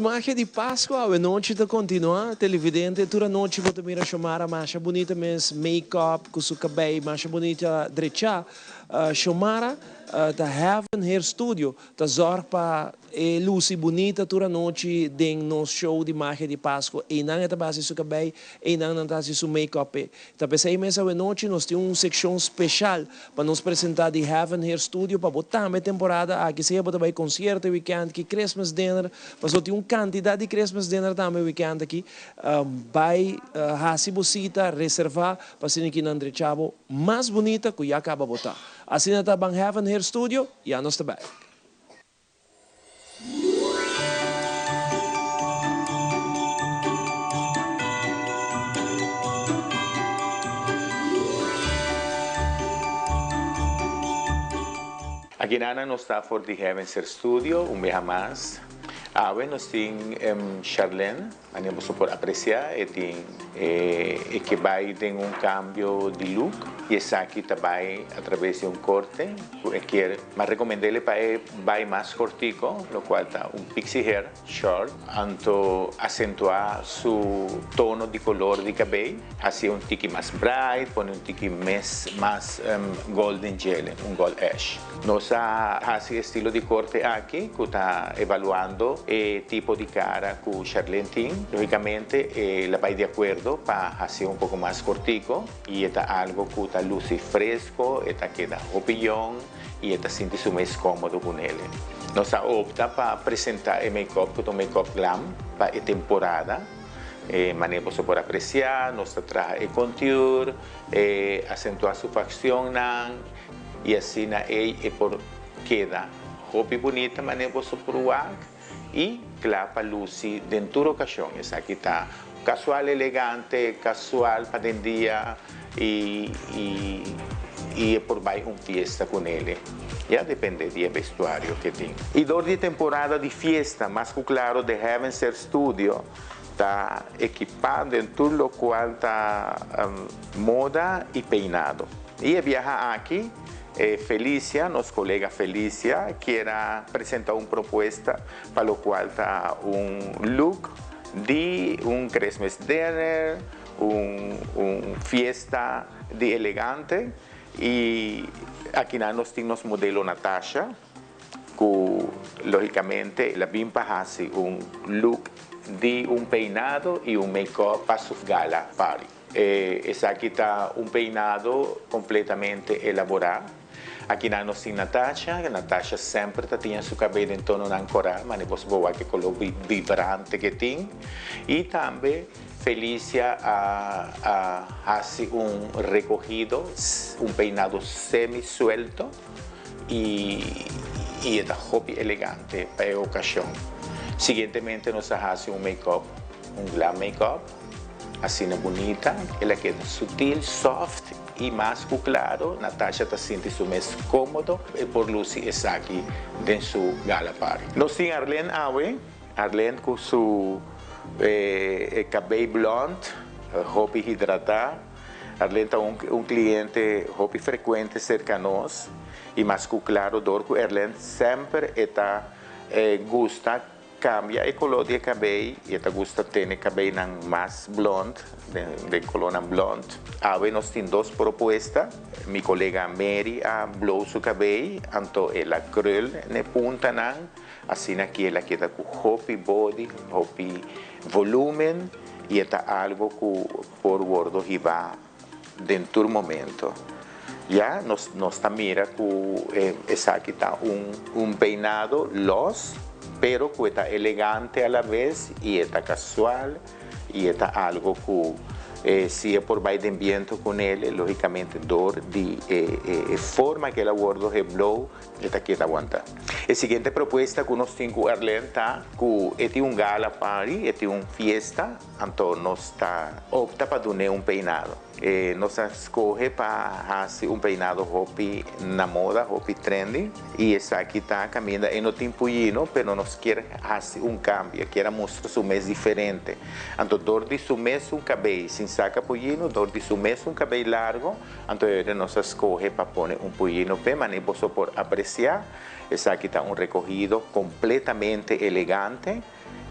Magia di Pasco awe nochi ta continua. Televidente, tur anochi bo ta mira Xiomara masha bunita mes make up cu su cabey masha bunita drecha. Xiomara ta Heaven Hair Studio ta zorg pa e luci bunita tur anochi den nos show di Magia di Pasco. Eynan e ta bay haci su cabey, eynan nan ta haci su make up p'e. Ta p'esey mes awe nochi nos tin un seccion special pa nos presenta di Heaven Hair Studio pa bo tambe temporada aki sea bo ta bay concierto e weekend aki, Christmas dinner, pasobra tin un cantidad di Christmas dinner tambe e weekend aki. Bay haci bo cita, reserva pa asina ki nan drecha bo mas bunita cu ya caba bo ta. Asina ta ban Heaven Hair Studio, ya nos ta back. Aki nan nos ta for di Heaven Hair Studio un biaha mas. Awe nos tin Charlene, manera boso por aprecia e tin e ke bay den un cambio di look y esaki ta bay a traves di un corte cu e kier. M'a recomendele pa e bay mas cortico, locual ta un pixie hair short, anto acentua su tono di color di cabey, haci'e un tiki mas bright, pone un tiki mes mas golden djele, un gold ash. Nos a haci e stilo di corte aki cu ta evaluando e tipo di cara cu Charlene tin. Logicamente e la bay di acuerdo pa haci un poco mas cortico y e ta algo cu ta luci fresco, e ta keda hopi yong y e ta sinti su mes comodo cu nele. Nos a opta pa presenta e make-up cu ta un make-up glam pa e temporada. E manera boso por aprecia nos ta traha e contour, e acentua su faccionnan. I asina ei e por keda hopi bunita manera boso por wak i kla pa lusi den tur okashon. Esaki ta kasual elegante, kasual pa den dia i i e por bai un fiesta ku nele. Ya depende di e vestuario ke tin. I dor di e temporada di fiesta, mas ku klaro The Heavens Air Studio ta ekipá den tur lokual ta moda i peinado. I e biaha aki, Felicia, nos kolega Felicia, kier a presenta un propuesta pa lokual ta un look di un Christmas dinner, un un fiesta di elegante i akinan nos tin nos modelo Natasha ku logicamente el a bin pa hasi un look di un peinado i un make-up pa su gala party. Esaki ta un peinado completamente elabora. Akinan nos tin Natasha. Natasha semper ta tiña su cabey den tononan cora, mane bos bo wak e color vibrante ke tin. Y tambe Felicia a a haci un recogido, un peinado semi suelto y y e ta hopi elegante pa e ocasion. Siguientemente nos a haci un make-up, un glam make-up. Asina bunita, el a keda sutil, soft y mas cu claro, Natasha ta sinti su mes comodo e por luci esaki den su gala party. Nos tin Arlene awe, Arlene cu su cabey blond, hopi hidrata. Arlene ta un cliente hopi frecuente cerca nos y mas cu claro door cu Arlene semper e ta gusta Cambia e color di e cabey y e ta gusta tene cabeynan mas blond, den colornan blond. Awe nos tin dos propuesta. Mi colega Mary a blow su cabey, anto el a krul n'e puntanan, asina ki el a keda cu hopi body, hopi volumen y e ta algo cu por wordo hiba den tur momento. Ya nos nos ta mira cu esaki ta un un peinado los, pero cu e ta elegante a la vez y e ta casual y e ta algo cu si e por bay den biento cu nel, logicamente door di e e forma cu el a wordo heblow, E ta keda wanta. E siguiente propuesta ku nos tin ku Arlene ta ku e tin un gala party, e tin un fiesta, anto nos ta opta pa dun'é un peinado. E nos a skohe pa hasi un peinado hopi na moda, hopi trendy, i esaki ta kaminda e no tin puyino, pero nos kier hasi un kambio, e kier a mustra su mes diferente. Anto dor di su mes un kabei sin saka puyino, dor di su mes un kabei largo, Anto e nos a scoge pa pone un puyino p'e mane boso por aprecia. Esaki ta un recogido completamente elegante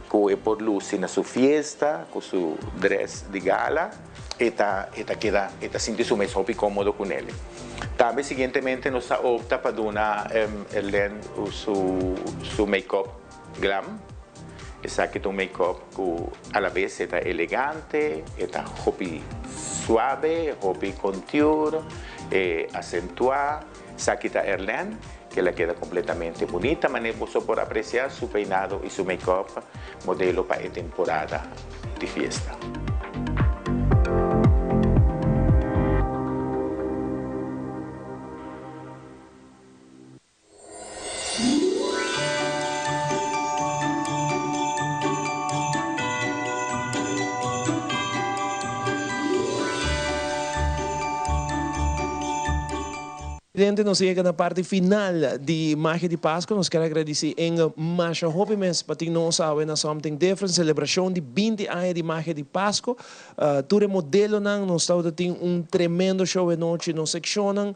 cu e por luci na su fiesta cu su dress di gala. E ta e ta keda e ta sinti su mes hopi comodo cu nele. Tambe siguientemente nos a opta pa duna Elen su su make-up glam. Esaki ta un make-up cu a la bes e ta elegante, e ta hopi suave, hopi contour, e acentua. Esaki ta Erlene, ke la keda completamente bunita manera boso por aprecia su peinado y su make-up modelo pa e temporada di fiesta. Televidente, nos a yega na parti final di Magia di Pasco. Nos kier a gradici Inge masha hopi mes pa tin nos awe na Something Different, celebracion di binti aña di Magia di Pasco. Tur e modelonan, nos tabata tin un tremendo show e nochi, nos seccionnan,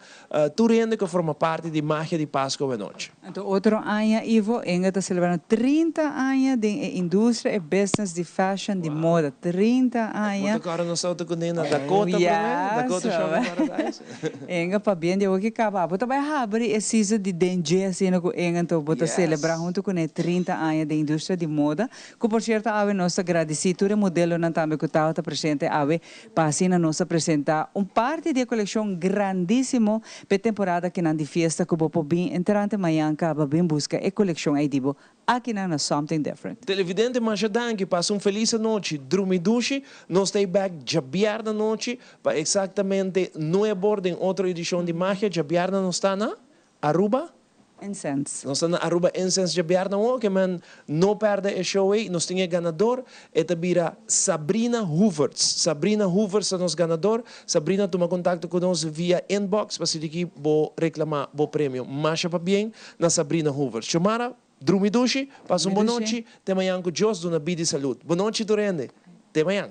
tur hende cu a forma parti di Magia di Pasco awe nochi. Anto otro aña Ivo, Inge ta celebrando 30 aña den e industria, e business di fashion, di moda. 30 aña. Bo ta corda nos tabata cune na Dakota prome? Dakota Shopping Paradise? Enga pabien di awor ki kaba bo ta bai habri e season di den dje asina ku Enga anto bo ta selebrá huntu kuné 30 aña den industria di moda ku por sierto awe nos ta gradisí tur e modelonan tambe ku tabata presente awe pa asina nos a presentá un parti di e kolekshon grandísimo p'e temporada kinan di fiesta ku bo por bin entrante mañan kaba bin buska e kolekshon ei di bo Akinan na Something Different. Televidente masha danki, pasa un felis anochi, drumi dushi, nos ta ei bek djabièrnè anochi pa eksaktamente nuebor den otro edishon di Magia, djabièrnè nos ta na Aruba Incense. Nos ta na Aruba Incense djabièrnè awor, ke men no pèrdè e show ei, nos tin e ganador, e ta bira Sabrina Hoevertsz, Sabrina Hoevertsz ta nos ganador, Sabrina tuma kontakto ku nos via inbox pa sidiki bo reklamá bo premio, masha pabien na Sabrina Hoevertsz. Xiomara. Drumi dushi, pasa un bon nochi, te mañan ku Dios duna bida i salud. Bon nochi tur hende, te mañan.